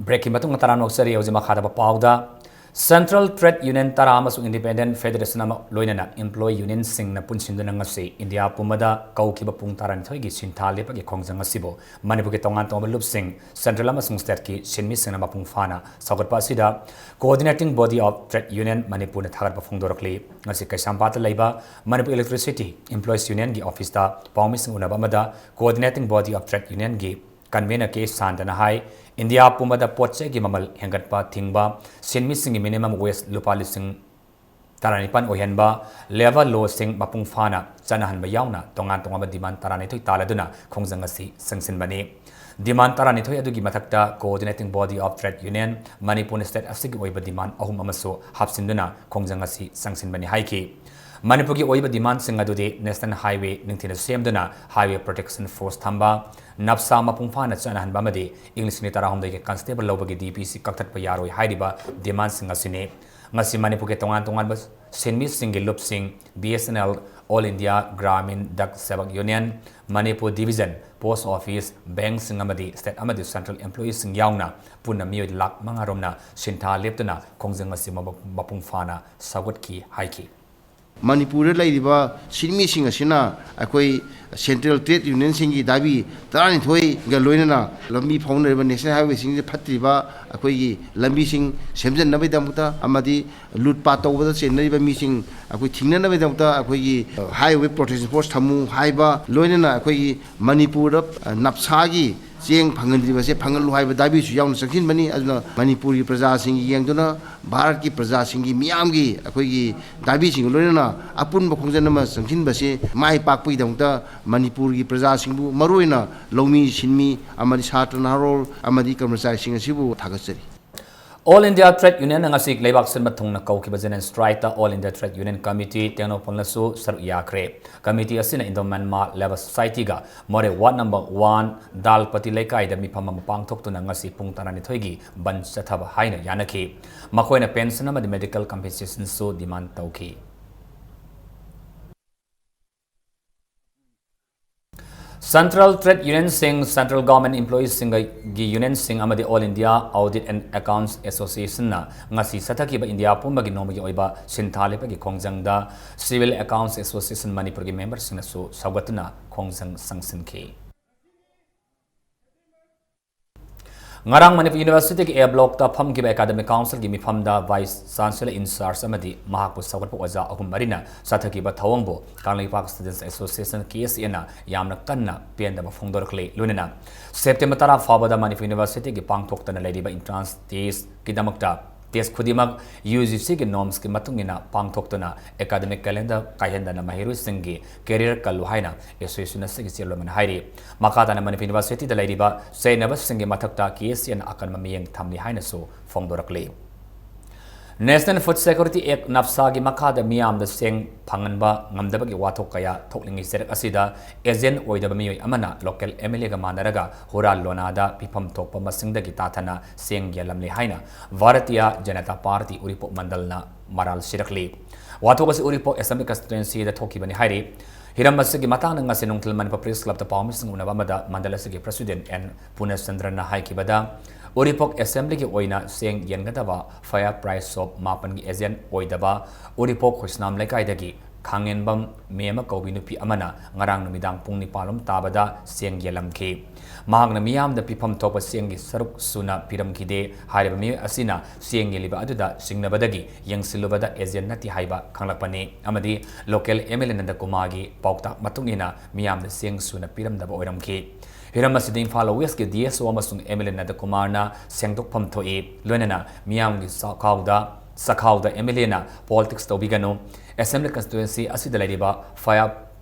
Break ꯀꯤ ꯃꯇꯨꯡꯗ ꯇꯔꯥꯝꯅ ꯑꯣꯛꯆꯔꯤ꯫ ꯍꯧꯖꯤꯛ ꯃꯈꯥ ꯇꯥꯕ ꯄꯥꯎꯗ, Central Trade Union ꯇꯔꯥ ꯑꯃꯁꯨꯡ Independent Federation ꯑꯃ ꯂꯣꯏꯅꯅ employee union ꯁꯤꯡꯅ ꯄꯨꯟꯁꯤꯟꯗꯨꯅ ꯉꯁꯤ ꯏꯟꯗꯤꯌꯥ ꯄꯨꯝꯕꯗ ꯀꯧꯈꯤꯕ ꯄꯨꯡ ꯇꯔꯥꯅꯤꯊꯣꯏꯒꯤ ꯁꯤꯟꯊꯥ ꯂꯦꯞꯄꯒꯤ ꯈꯣꯡꯖꯪ ꯑꯁꯤꯕꯨ ꯃꯅꯤꯄꯨꯔꯒꯤ ꯇꯣꯉꯥꯟ ꯇꯣꯉꯥꯟꯕ ꯂꯨꯞꯁꯤꯡ, central ꯑꯃꯁꯨꯡ state ꯀꯤ ꯁꯤꯟꯃꯤꯁꯤꯡꯅ ꯃꯄꯨꯡ ꯐꯥꯅ ꯁꯧꯒꯠꯄ ꯑꯁꯤꯗ Coordinating Body of Trade Union ꯃꯅꯤꯄꯨꯔꯅ ꯊꯥꯒꯠꯄ ꯐꯣꯡꯗꯣꯔꯛꯂꯤ꯫ ꯉꯁꯤ ꯀꯩꯁꯥꯝꯄꯥꯠꯇ ꯂꯩꯕ Manipur Electricity Employees Union ꯒꯤ office ꯇ ꯄꯥꯎꯃꯤꯁꯤꯡ ꯎꯅꯕ ꯑꯃꯗ Coordinating Body of Trade Union ꯒꯤ convener K ꯁꯥꯟꯇꯅ ꯍꯥꯏ, ꯏꯟꯗꯤꯌꯥ ꯄꯨꯝꯕꯗ ꯄꯣꯠ ꯆꯩꯒꯤ ꯃꯃꯜ ꯍꯦꯟꯒꯠꯄ ꯊꯤꯡꯕ, ꯁꯤꯟꯃꯤꯁꯤꯡꯒꯤ minimum wage ꯂꯨꯄꯥ ꯂꯤꯁꯤꯡ ꯇꯔꯥꯅꯤꯄꯥꯟ ꯑꯣꯏꯍꯟꯕ, labour law ꯁꯤꯡ ꯃꯄꯨꯡ ꯐꯥꯅ ꯆꯠꯅꯍꯟꯕ ꯌꯥꯎꯅ ꯇꯣꯉꯥꯟ ꯇꯣꯉꯥꯟꯕ demand ꯇꯔꯥꯅꯤꯊꯣꯏ ꯇꯥꯜꯂꯗꯨꯅ ꯈꯣꯡꯖꯪ ꯑꯁꯤ ꯆꯪꯁꯤꯟꯕꯅꯤ꯫ Demand ꯇꯔꯥꯅꯤꯊꯣꯏ ꯑꯗꯨꯒꯤ ꯃꯊꯛꯇ Coordinating Body of Trade Union ꯃꯅꯤꯄꯨꯔꯅ state ꯑꯁꯤꯒꯤ ꯑꯣꯏꯕ demand ꯑꯍꯨꯝ ꯑꯃꯁꯨ ꯍꯥꯞꯆꯤꯟꯗꯨꯅ ꯈꯣꯡꯖꯪ ꯑꯁꯤ ꯆꯪꯁꯤꯟꯕꯅꯤ ꯍꯥꯏꯈꯤ꯫ ꯃꯅꯤꯄꯨꯔꯒꯤ ꯑꯣꯏꯕ ꯗꯤꯃꯥꯟꯁꯤꯡ ꯑꯗꯨꯗꯤ ꯅꯦꯁꯅꯦꯜ ꯍꯥꯏꯋꯦ ꯅꯤꯡꯊꯤꯅ ꯁꯦꯝꯗꯨꯅ ꯍꯥꯏꯋꯦ ꯄ꯭ꯔꯣꯇꯦꯛꯁꯟ ꯐꯣꯔꯁ ꯊꯝꯕ, ꯅꯞꯁꯥ ꯃꯄꯨꯡ ꯐꯥꯅ ꯆꯠꯅꯍꯟꯕ ꯑꯃꯗꯤ ꯏꯪ ꯂꯤꯁꯤꯡ ꯑꯅꯤ ꯇꯔꯥꯍꯨꯝꯗꯣꯏꯒꯤ ꯀꯟꯁꯇꯦꯕꯜ ꯂꯧꯕꯒꯤ ꯗꯤ ꯄꯤ ꯁꯤ ꯀꯛꯊꯠꯄ ꯌꯥꯔꯣꯏ ꯍꯥꯏꯔꯤꯕ ꯗꯤꯃꯥꯟꯁꯤꯡ ꯑꯁꯤꯅꯤ꯫ ꯉꯁꯤ ꯃꯅꯤꯄꯨꯔꯒꯤ ꯇꯣꯉꯥꯟ ꯇꯣꯉꯥꯟꯕ ꯁꯤꯟꯃꯤꯁꯤꯡꯒꯤ ꯂꯨꯞꯁꯤꯡ, B S N L, all India Gramin Dak Sevak union, Manipur division, post office, ꯕꯦꯡꯁꯤꯡ ꯑꯃꯗꯤ ꯁ꯭ꯇꯦꯠ ꯑꯃꯗꯤ ꯁꯦꯟꯇ꯭ꯔꯦꯜ ꯑꯦꯝꯄ꯭ꯂꯣꯌꯤꯁꯤꯡ ꯌꯥꯎꯅ ꯄꯨꯟꯅ ꯃꯤꯑꯣꯏ ꯂꯥꯈ ꯃꯉꯥ ꯔꯣꯝꯅ ꯁꯤꯟꯊꯥ ꯂꯦꯞꯇꯨꯅ ꯈꯣꯡꯖꯪ ꯑꯁꯤ ꯃꯄꯨ-, ꯃꯄꯨꯡ ꯐꯥꯅ ꯁꯧꯒꯠꯈꯤ ꯍꯥꯏꯈꯤ꯫ ꯃꯅꯤꯄꯨꯔꯗ ꯂꯩꯔꯤꯕ ꯁꯤꯟꯃꯤꯁꯤꯡ ꯑꯁꯤꯅ ꯑꯩꯈꯣꯏ ꯁꯦꯟꯇ꯭ꯔꯦꯜ ꯇ꯭ꯔꯦꯗ ꯌꯨꯅꯤꯌꯟꯁꯤꯡꯒꯤ ꯗꯥꯕꯤ ꯇꯔꯥꯅꯤꯊꯣꯏꯒ ꯂꯣꯏꯅꯅ ꯂꯝꯕꯤ ꯐꯥꯎꯅꯔꯤꯕ ꯅꯦꯁꯅꯦꯜ ꯍꯥꯏꯋꯦꯁꯤꯡꯁꯤꯗ ꯐꯠꯇ꯭ꯔꯤꯕ ꯑꯩꯈꯣꯏꯒꯤ ꯂꯝꯕꯤꯁꯤꯡ ꯁꯦꯝꯖꯤꯟꯅꯕꯒꯤꯗꯃꯛꯇ ꯑꯃꯗꯤ ꯂꯨꯠ ꯄꯥꯠ ꯇꯧꯕꯗ ꯆꯦꯟꯅꯔꯤꯕ ꯃꯤꯁꯤꯡ ꯑꯩꯈꯣꯏ ꯊꯤꯡꯅꯅꯕꯒꯤꯗꯃꯛꯇ ꯑꯩꯈꯣꯏꯒꯤ ꯍꯥꯏꯋꯦ ꯄ꯭ꯔꯣꯇꯦꯛꯁꯟ ꯐꯣꯔꯁ ꯊꯝꯃꯨ ꯍꯥꯏꯕ, ꯂꯣꯏꯅꯅ ꯑꯩꯈꯣꯏꯒꯤ ꯃꯅꯤꯄꯨꯔꯗ, ꯑ, ꯅꯞꯁꯥꯒꯤ ꯆꯦꯡ ꯐꯪꯍꯟꯗ꯭ꯔꯤꯕꯁꯦ ꯐꯪꯍꯜꯂꯨ ꯍꯥꯏꯕ ꯗꯥꯕꯤꯁꯨ ꯌꯥꯎꯅ ꯆꯪꯁꯤꯟꯕꯅꯤ꯫ ꯑꯗꯨꯅ ꯃꯅꯤꯄꯨꯔꯒꯤ ꯄ꯭ꯔꯖꯥꯁꯤꯡꯒꯤ ꯌꯦꯡꯗꯨꯅ ꯚꯥꯔꯠꯀꯤ ꯄ꯭ꯔꯖꯥꯁꯤꯡꯒꯤ ꯃꯤꯌꯥꯝꯒꯤ ꯑꯩꯈꯣꯏꯒꯤ ꯗꯥꯕꯤꯁꯤꯡꯒ ꯂꯣꯏꯅꯅ ꯑꯄꯨꯟꯕ ꯈꯣꯡꯖꯪ ꯑꯃ ꯆꯪꯁꯤꯟꯕꯁꯤ ꯃꯥꯏ ꯄꯥꯛꯄꯒꯤꯗꯃꯛꯇ ꯃꯅꯤꯄꯨꯔꯒꯤ ꯄ꯭ꯔꯖꯥꯁꯤꯡꯕꯨ, ꯃꯔꯨꯑꯣꯏꯅ ꯂꯧꯃꯤ ꯁꯤꯟꯃꯤ ꯑꯃꯗꯤ ꯁꯥꯇ꯭ꯔ ꯅꯍꯥꯔꯣꯜ ꯑꯃꯗꯤ ꯀꯔꯃꯆꯥꯔꯤꯁꯤꯡ ꯑꯁꯤꯕꯨ ꯊꯥꯒꯠꯆꯔꯤ꯫ ꯑꯣꯜ ꯏꯟꯗꯤꯌꯥ ꯇ꯭ꯔꯦꯗ ꯌꯨꯅꯤꯌꯟꯅ ꯉꯁꯤ ꯂꯩꯕꯥꯛ ꯁꯤꯟꯕ ꯊꯨꯡꯅ ꯀꯧꯈꯤꯕ general strike all India trade union committee ꯇꯦꯡꯅꯧꯄꯜꯅꯁꯨ ꯁꯔꯨꯛ ꯌꯥꯈ꯭ꯔꯦ꯫ ꯀꯃꯤꯇꯤ ꯑꯁꯤꯅ ꯏꯟꯗꯣ ꯃ꯭ꯌꯥꯟꯃꯥꯔ ꯂꯦꯕꯔ ꯁꯣꯁꯥꯏꯇꯤꯒ ꯃꯣꯔꯦ ꯋꯥꯔꯗ ꯅꯝꯕꯔ ꯋꯥꯟ ꯗꯥꯜꯄꯇꯤ ꯂꯩꯀꯥꯏꯗ ꯃꯤꯐꯝ ꯑꯃ ꯄꯥꯡꯊꯣꯛꯇꯨꯅ ꯉꯁꯤ ꯄꯨꯡ ꯇꯔꯥꯅꯤꯊꯣꯏꯒꯤ ꯕꯟꯗ ꯆꯠꯊꯕ ꯍꯥꯏꯅ ꯌꯥꯅꯈꯤ꯫ ꯃꯈꯣꯏꯅ ꯄꯦꯟꯁꯟ ꯑꯃꯗꯤ ꯃꯦꯗꯤꯀꯦꯜ ꯀꯝꯄꯦꯟꯁꯦꯁꯟꯁꯨ ꯗꯤꯃꯥꯟꯗ ꯇꯧꯈꯤ꯫ ꯁꯦꯟꯇ꯭ꯔꯦꯜ ꯇ꯭ꯔꯦꯗ ꯌꯨꯅꯤꯌꯟꯁꯤꯡ, ꯁꯦꯟꯇ꯭ꯔꯦꯜ ꯒꯚꯔꯟꯃꯦꯟꯠ ꯏꯝꯄ꯭ꯂꯣꯌꯤꯁꯤꯡꯒꯤ ꯌꯨꯅꯤꯌꯟꯁꯤꯡ ꯑꯃꯗꯤ ꯑꯣꯜ ꯏꯟꯗꯤꯌꯥ ꯑꯣꯗꯤꯠ ꯑꯦꯟꯗ ꯑꯦꯀꯥꯎꯟꯠꯁ ꯑꯦꯁꯣꯁꯤꯌꯦꯁꯟꯅ ꯉꯁꯤ ꯆꯠꯊꯈꯤꯕ ꯏꯟꯗꯤꯌꯥ ꯄꯨꯝꯕꯒꯤ ꯅꯣꯡꯃꯒꯤ ꯑꯣꯏꯕ ꯁꯤꯟꯊꯥ ꯂꯦꯞꯄꯒꯤ ꯈꯣꯡꯖꯪꯗ ꯁꯤꯚꯤꯜ ꯑꯦꯀꯥꯎꯟꯠꯁ ꯑꯦꯁꯣꯁꯤꯌꯦꯁꯟ ꯃꯅꯤꯄꯨꯔꯒꯤ ꯃꯦꯝꯕꯔꯁꯤꯡꯅꯁꯨ ꯁꯧꯒꯠꯇꯨꯅ ꯈꯣꯡꯖꯪ ꯆꯪꯁꯤꯟꯈꯤ꯫ ꯉꯔꯥꯡ ꯃꯅꯤꯄꯨꯔ ꯌꯨꯅꯤꯚꯔꯁꯤꯇꯤꯒꯤ ꯑꯦ ꯕ꯭ꯂꯣꯛꯇ ꯐꯝꯈꯤꯕ ꯑꯦꯀꯥꯗꯃꯤꯛ ꯀꯥꯎꯟꯁꯤꯜꯒꯤ ꯃꯤꯐꯝꯗ ꯚꯥꯏꯁ ꯆꯥꯟꯁꯦꯂꯔ ꯏꯟꯆꯥꯔꯖ ꯑꯃꯗꯤ ꯃꯍꯥꯛꯄꯨ ꯁꯧꯒꯠꯄ ꯑꯣꯖꯥ ꯑꯍꯨꯝ ꯃꯔꯤꯅ ꯆꯠꯊꯈꯤꯕ ꯊꯧꯑꯣꯡꯕꯨ ꯀꯪꯂꯩꯄꯥꯛ ꯁ꯭ꯇꯨꯗꯦꯟꯠꯁ ꯑꯦꯁꯣꯁꯤꯌꯦꯁꯟ, ꯀꯦ ꯑꯦꯁ ꯑꯦꯅ ꯌꯥꯝꯅ ꯀꯟꯅ ꯄꯦꯟꯗꯕ ꯐꯣꯡꯗꯣꯔꯛꯂꯤ꯫ ꯂꯣꯏꯅꯅ ꯁꯦꯞꯇꯦꯝꯕꯔ ꯇꯔꯥ ꯐꯥꯎꯕꯗ ꯃꯅꯤꯄꯨꯔ ꯌꯨꯅꯤꯚꯔꯁꯤꯇꯤꯒꯤ ꯄꯥꯡꯊꯣꯛꯇꯅ ꯂꯩꯔꯤꯕ ꯏꯟꯇ꯭ꯔꯥꯟꯁ ꯇꯦꯁꯀꯤꯗꯃꯛꯇ ꯇꯦꯁ ꯈꯨꯗꯤꯡꯃꯛ ꯌꯨ ꯖꯤ ꯁꯤꯒꯤ ꯅꯣꯔꯝꯁꯀꯤ ꯃꯇꯨꯡ ꯏꯟꯅ ꯄꯥꯡꯊꯣꯛꯇꯨꯅ ꯑꯦꯀꯥꯗꯃꯤꯛ ꯀꯦꯂꯦꯟꯗꯔ ꯀꯥꯏꯍꯟꯗꯅ ꯃꯍꯩꯔꯣꯏꯁꯤꯡꯒꯤ ꯀꯦꯔꯤꯌꯔ ꯀꯜꯂꯨ ꯍꯥꯏꯅ ꯑꯦꯁꯣꯁꯤꯌꯦꯁꯟ ꯑꯁꯤꯒꯤ ꯆꯦꯌꯔꯃꯦꯟꯅ ꯍꯥꯏꯔꯤ꯫ ꯃꯈꯥ ꯇꯥꯅ ꯃꯅꯤꯄꯨꯔ ꯌꯨꯅꯤꯚꯔꯁꯤꯇꯤꯗ ꯂꯩꯔꯤꯕ ꯆꯩꯅꯕꯁꯤꯡꯒꯤ ꯃꯊꯛꯇ ꯀꯦ ꯑꯦꯁ ꯑꯦꯅ ꯑꯀꯟꯕ ꯃꯤꯠꯌꯦꯡ ꯊꯝꯂꯤ ꯍꯥꯏꯅꯁꯨ ꯐꯣꯡꯗꯣꯔꯛꯂꯤ꯫ National Food Security Act, ꯅꯞꯁꯥꯒꯤ ꯃꯈꯥꯗ ꯃꯤꯌꯥꯝꯗ ꯆꯦꯡ ꯐꯪꯍꯟꯕ ꯉꯝꯗꯕꯒꯤ ꯋꯥꯊꯣꯛ ꯀꯌꯥ ꯊꯣꯛꯂꯤꯉꯩ ꯆꯩꯔꯛ ꯑꯁꯤꯗ ꯑꯦꯖꯦꯟ ꯑꯣꯏꯗꯕ ꯃꯤꯑꯣꯏ ꯑꯃꯅ ꯂꯣꯀꯦꯜ ꯑꯦꯝ ꯑꯦꯜ ꯑꯦꯒ ꯃꯥꯟꯅꯔꯒ ꯍꯨꯔꯥꯜ ꯂꯣꯅꯥꯗ ꯄꯤꯐꯝ ꯊꯣꯛꯄ ꯃꯁꯤꯡꯗꯒꯤ ꯇꯥꯊꯅ ꯆꯦꯡ ꯌꯦꯜꯂꯝꯂꯦ ꯍꯥꯏꯅ ꯚꯥꯔꯇꯤꯌꯥ ꯖꯅꯇꯥ ꯄꯥꯔꯇꯤ ꯎꯔꯤꯄꯣꯛ ꯃꯟꯗꯜꯅ ꯃꯔꯥꯜ ꯁꯤꯔꯛꯂꯤ꯫ ꯋꯥꯊꯣꯛ ꯑꯁꯤ ꯎꯔꯤꯄꯣꯛ ꯑꯦꯁꯦꯝꯕ꯭ꯂꯤ ꯀꯟꯁꯇꯤꯇ꯭ꯋꯦꯟꯁꯤꯗ ꯊꯣꯛꯈꯤꯕꯅꯤ ꯍꯥꯏꯔꯤ꯫ ꯍꯤꯔꯝ ꯑꯁꯤꯒꯤ ꯃꯇꯥꯡꯗ ꯉꯁꯤ ꯅꯨꯡꯊꯤꯜ ꯃꯅꯤꯄꯨꯔ ꯄ꯭ꯔꯦꯁ ꯀ꯭ꯂꯕꯇ ꯄꯥꯎꯃꯤꯁꯤꯡ ꯎꯅꯕ ꯑꯃꯗ ꯃꯟꯗꯜ ꯑꯁꯤꯒꯤ ꯄ꯭ꯔꯁꯤꯗꯦꯟ ꯑꯦꯟ ꯄꯨꯔꯅꯆꯟꯗ꯭ꯔꯅ ꯍꯥꯏꯈꯤꯕꯗ, ꯎꯔꯤꯄꯣꯛ ꯑꯦꯁꯦꯝꯕ꯭ꯂꯤꯒꯤ ꯑꯣꯏꯅ ꯆꯦꯡ ꯌꯦꯟꯒꯗꯕ ꯐꯌꯥꯔ ꯄ꯭ꯔꯥꯏꯁ ꯁꯣꯞ ꯃꯥꯄꯟꯒꯤ ꯑꯦꯖꯦꯟ ꯑꯣꯏꯗꯕ ꯎꯔꯤꯄꯣꯛ ꯈꯣꯏꯁꯅꯥꯝ ꯂꯩꯀꯥꯏꯗꯒꯤ ꯈꯥꯡꯉꯦꯟꯕꯝ ꯃꯦꯝꯃ ꯀꯧꯕꯤ ꯅꯨꯄꯤ ꯑꯃꯅ ꯉꯔꯥꯡ ꯅꯨꯃꯤꯗꯥꯡ ꯄꯨꯡ ꯅꯤꯄꯥꯟ ꯂꯣꯝ ꯇꯥꯕꯗ ꯆꯦꯡ ꯌꯦꯜꯂꯝꯈꯤ꯫ ꯃꯍꯥꯛꯅ ꯃꯤꯌꯥꯝꯗ ꯄꯤꯐꯝ ꯊꯣꯛꯄ ꯆꯦꯡꯒꯤ ꯁꯔꯨꯛ ꯁꯨꯅ ꯄꯤꯔꯝꯈꯤꯗꯦ꯫ ꯍꯥꯏꯔꯤꯕ ꯃꯤꯑꯣꯏ ꯑꯁꯤꯅ ꯆꯦꯡ ꯌꯦꯜꯂꯤꯕ ꯑꯗꯨꯗ ꯆꯤꯡꯅꯕꯗꯒꯤ ꯌꯦꯡꯁꯤꯜꯂꯨꯕꯗ ꯑꯦꯖꯦꯟ ꯅꯠꯇꯦ ꯍꯥꯏꯕ ꯈꯪꯂꯛꯄꯅꯤ ꯑꯃꯗꯤ ꯂꯣꯀꯦꯜ ꯑꯦꯝ ꯑꯦꯜ ꯑꯦ ꯅꯟꯗꯀꯨꯃꯥꯔꯒꯤ ꯄꯥꯎꯇꯥꯛ ꯃꯇꯨꯡ ꯏꯟꯅ ꯃꯤꯌꯥꯝꯗ ꯆꯦꯡ ꯁꯨꯅ ꯄꯤꯔꯝꯗꯕ ꯑꯣꯏꯔꯝꯈꯤ꯫ ꯍꯤꯔꯝ ꯑꯁꯤꯗ ꯏꯝꯐꯥꯜ ꯋꯦꯁꯀꯤ ꯗꯤ ꯑꯦꯁ ꯑꯣ ꯑꯃꯁꯨꯡ ꯑꯦꯝ ꯑꯦꯜ ꯑꯦ ꯅꯟꯗꯀꯨꯃꯥꯔꯅ ꯁꯦꯡꯗꯣꯛꯐꯝ ꯊꯣꯛꯏ꯫ ꯂꯣꯏꯅꯅ ꯃꯤꯌꯥꯝꯒꯤ ꯆꯥꯛꯈꯥꯎꯗ, ꯆꯥꯛꯈꯥꯎꯗ ꯑꯦꯝ ꯑꯦꯜ ꯑꯦꯅ ꯄꯣꯂꯤꯇꯤꯛꯁ ꯇꯧꯕꯤꯒꯅꯨ꯫ ꯑꯦꯁꯦꯝꯕ꯭ꯂꯤ ꯀꯟꯁꯇꯤꯇ꯭ꯋꯦꯟꯁꯤ ꯑꯁꯤꯗ ꯂꯩꯔꯤꯕ ꯐꯌꯥꯔ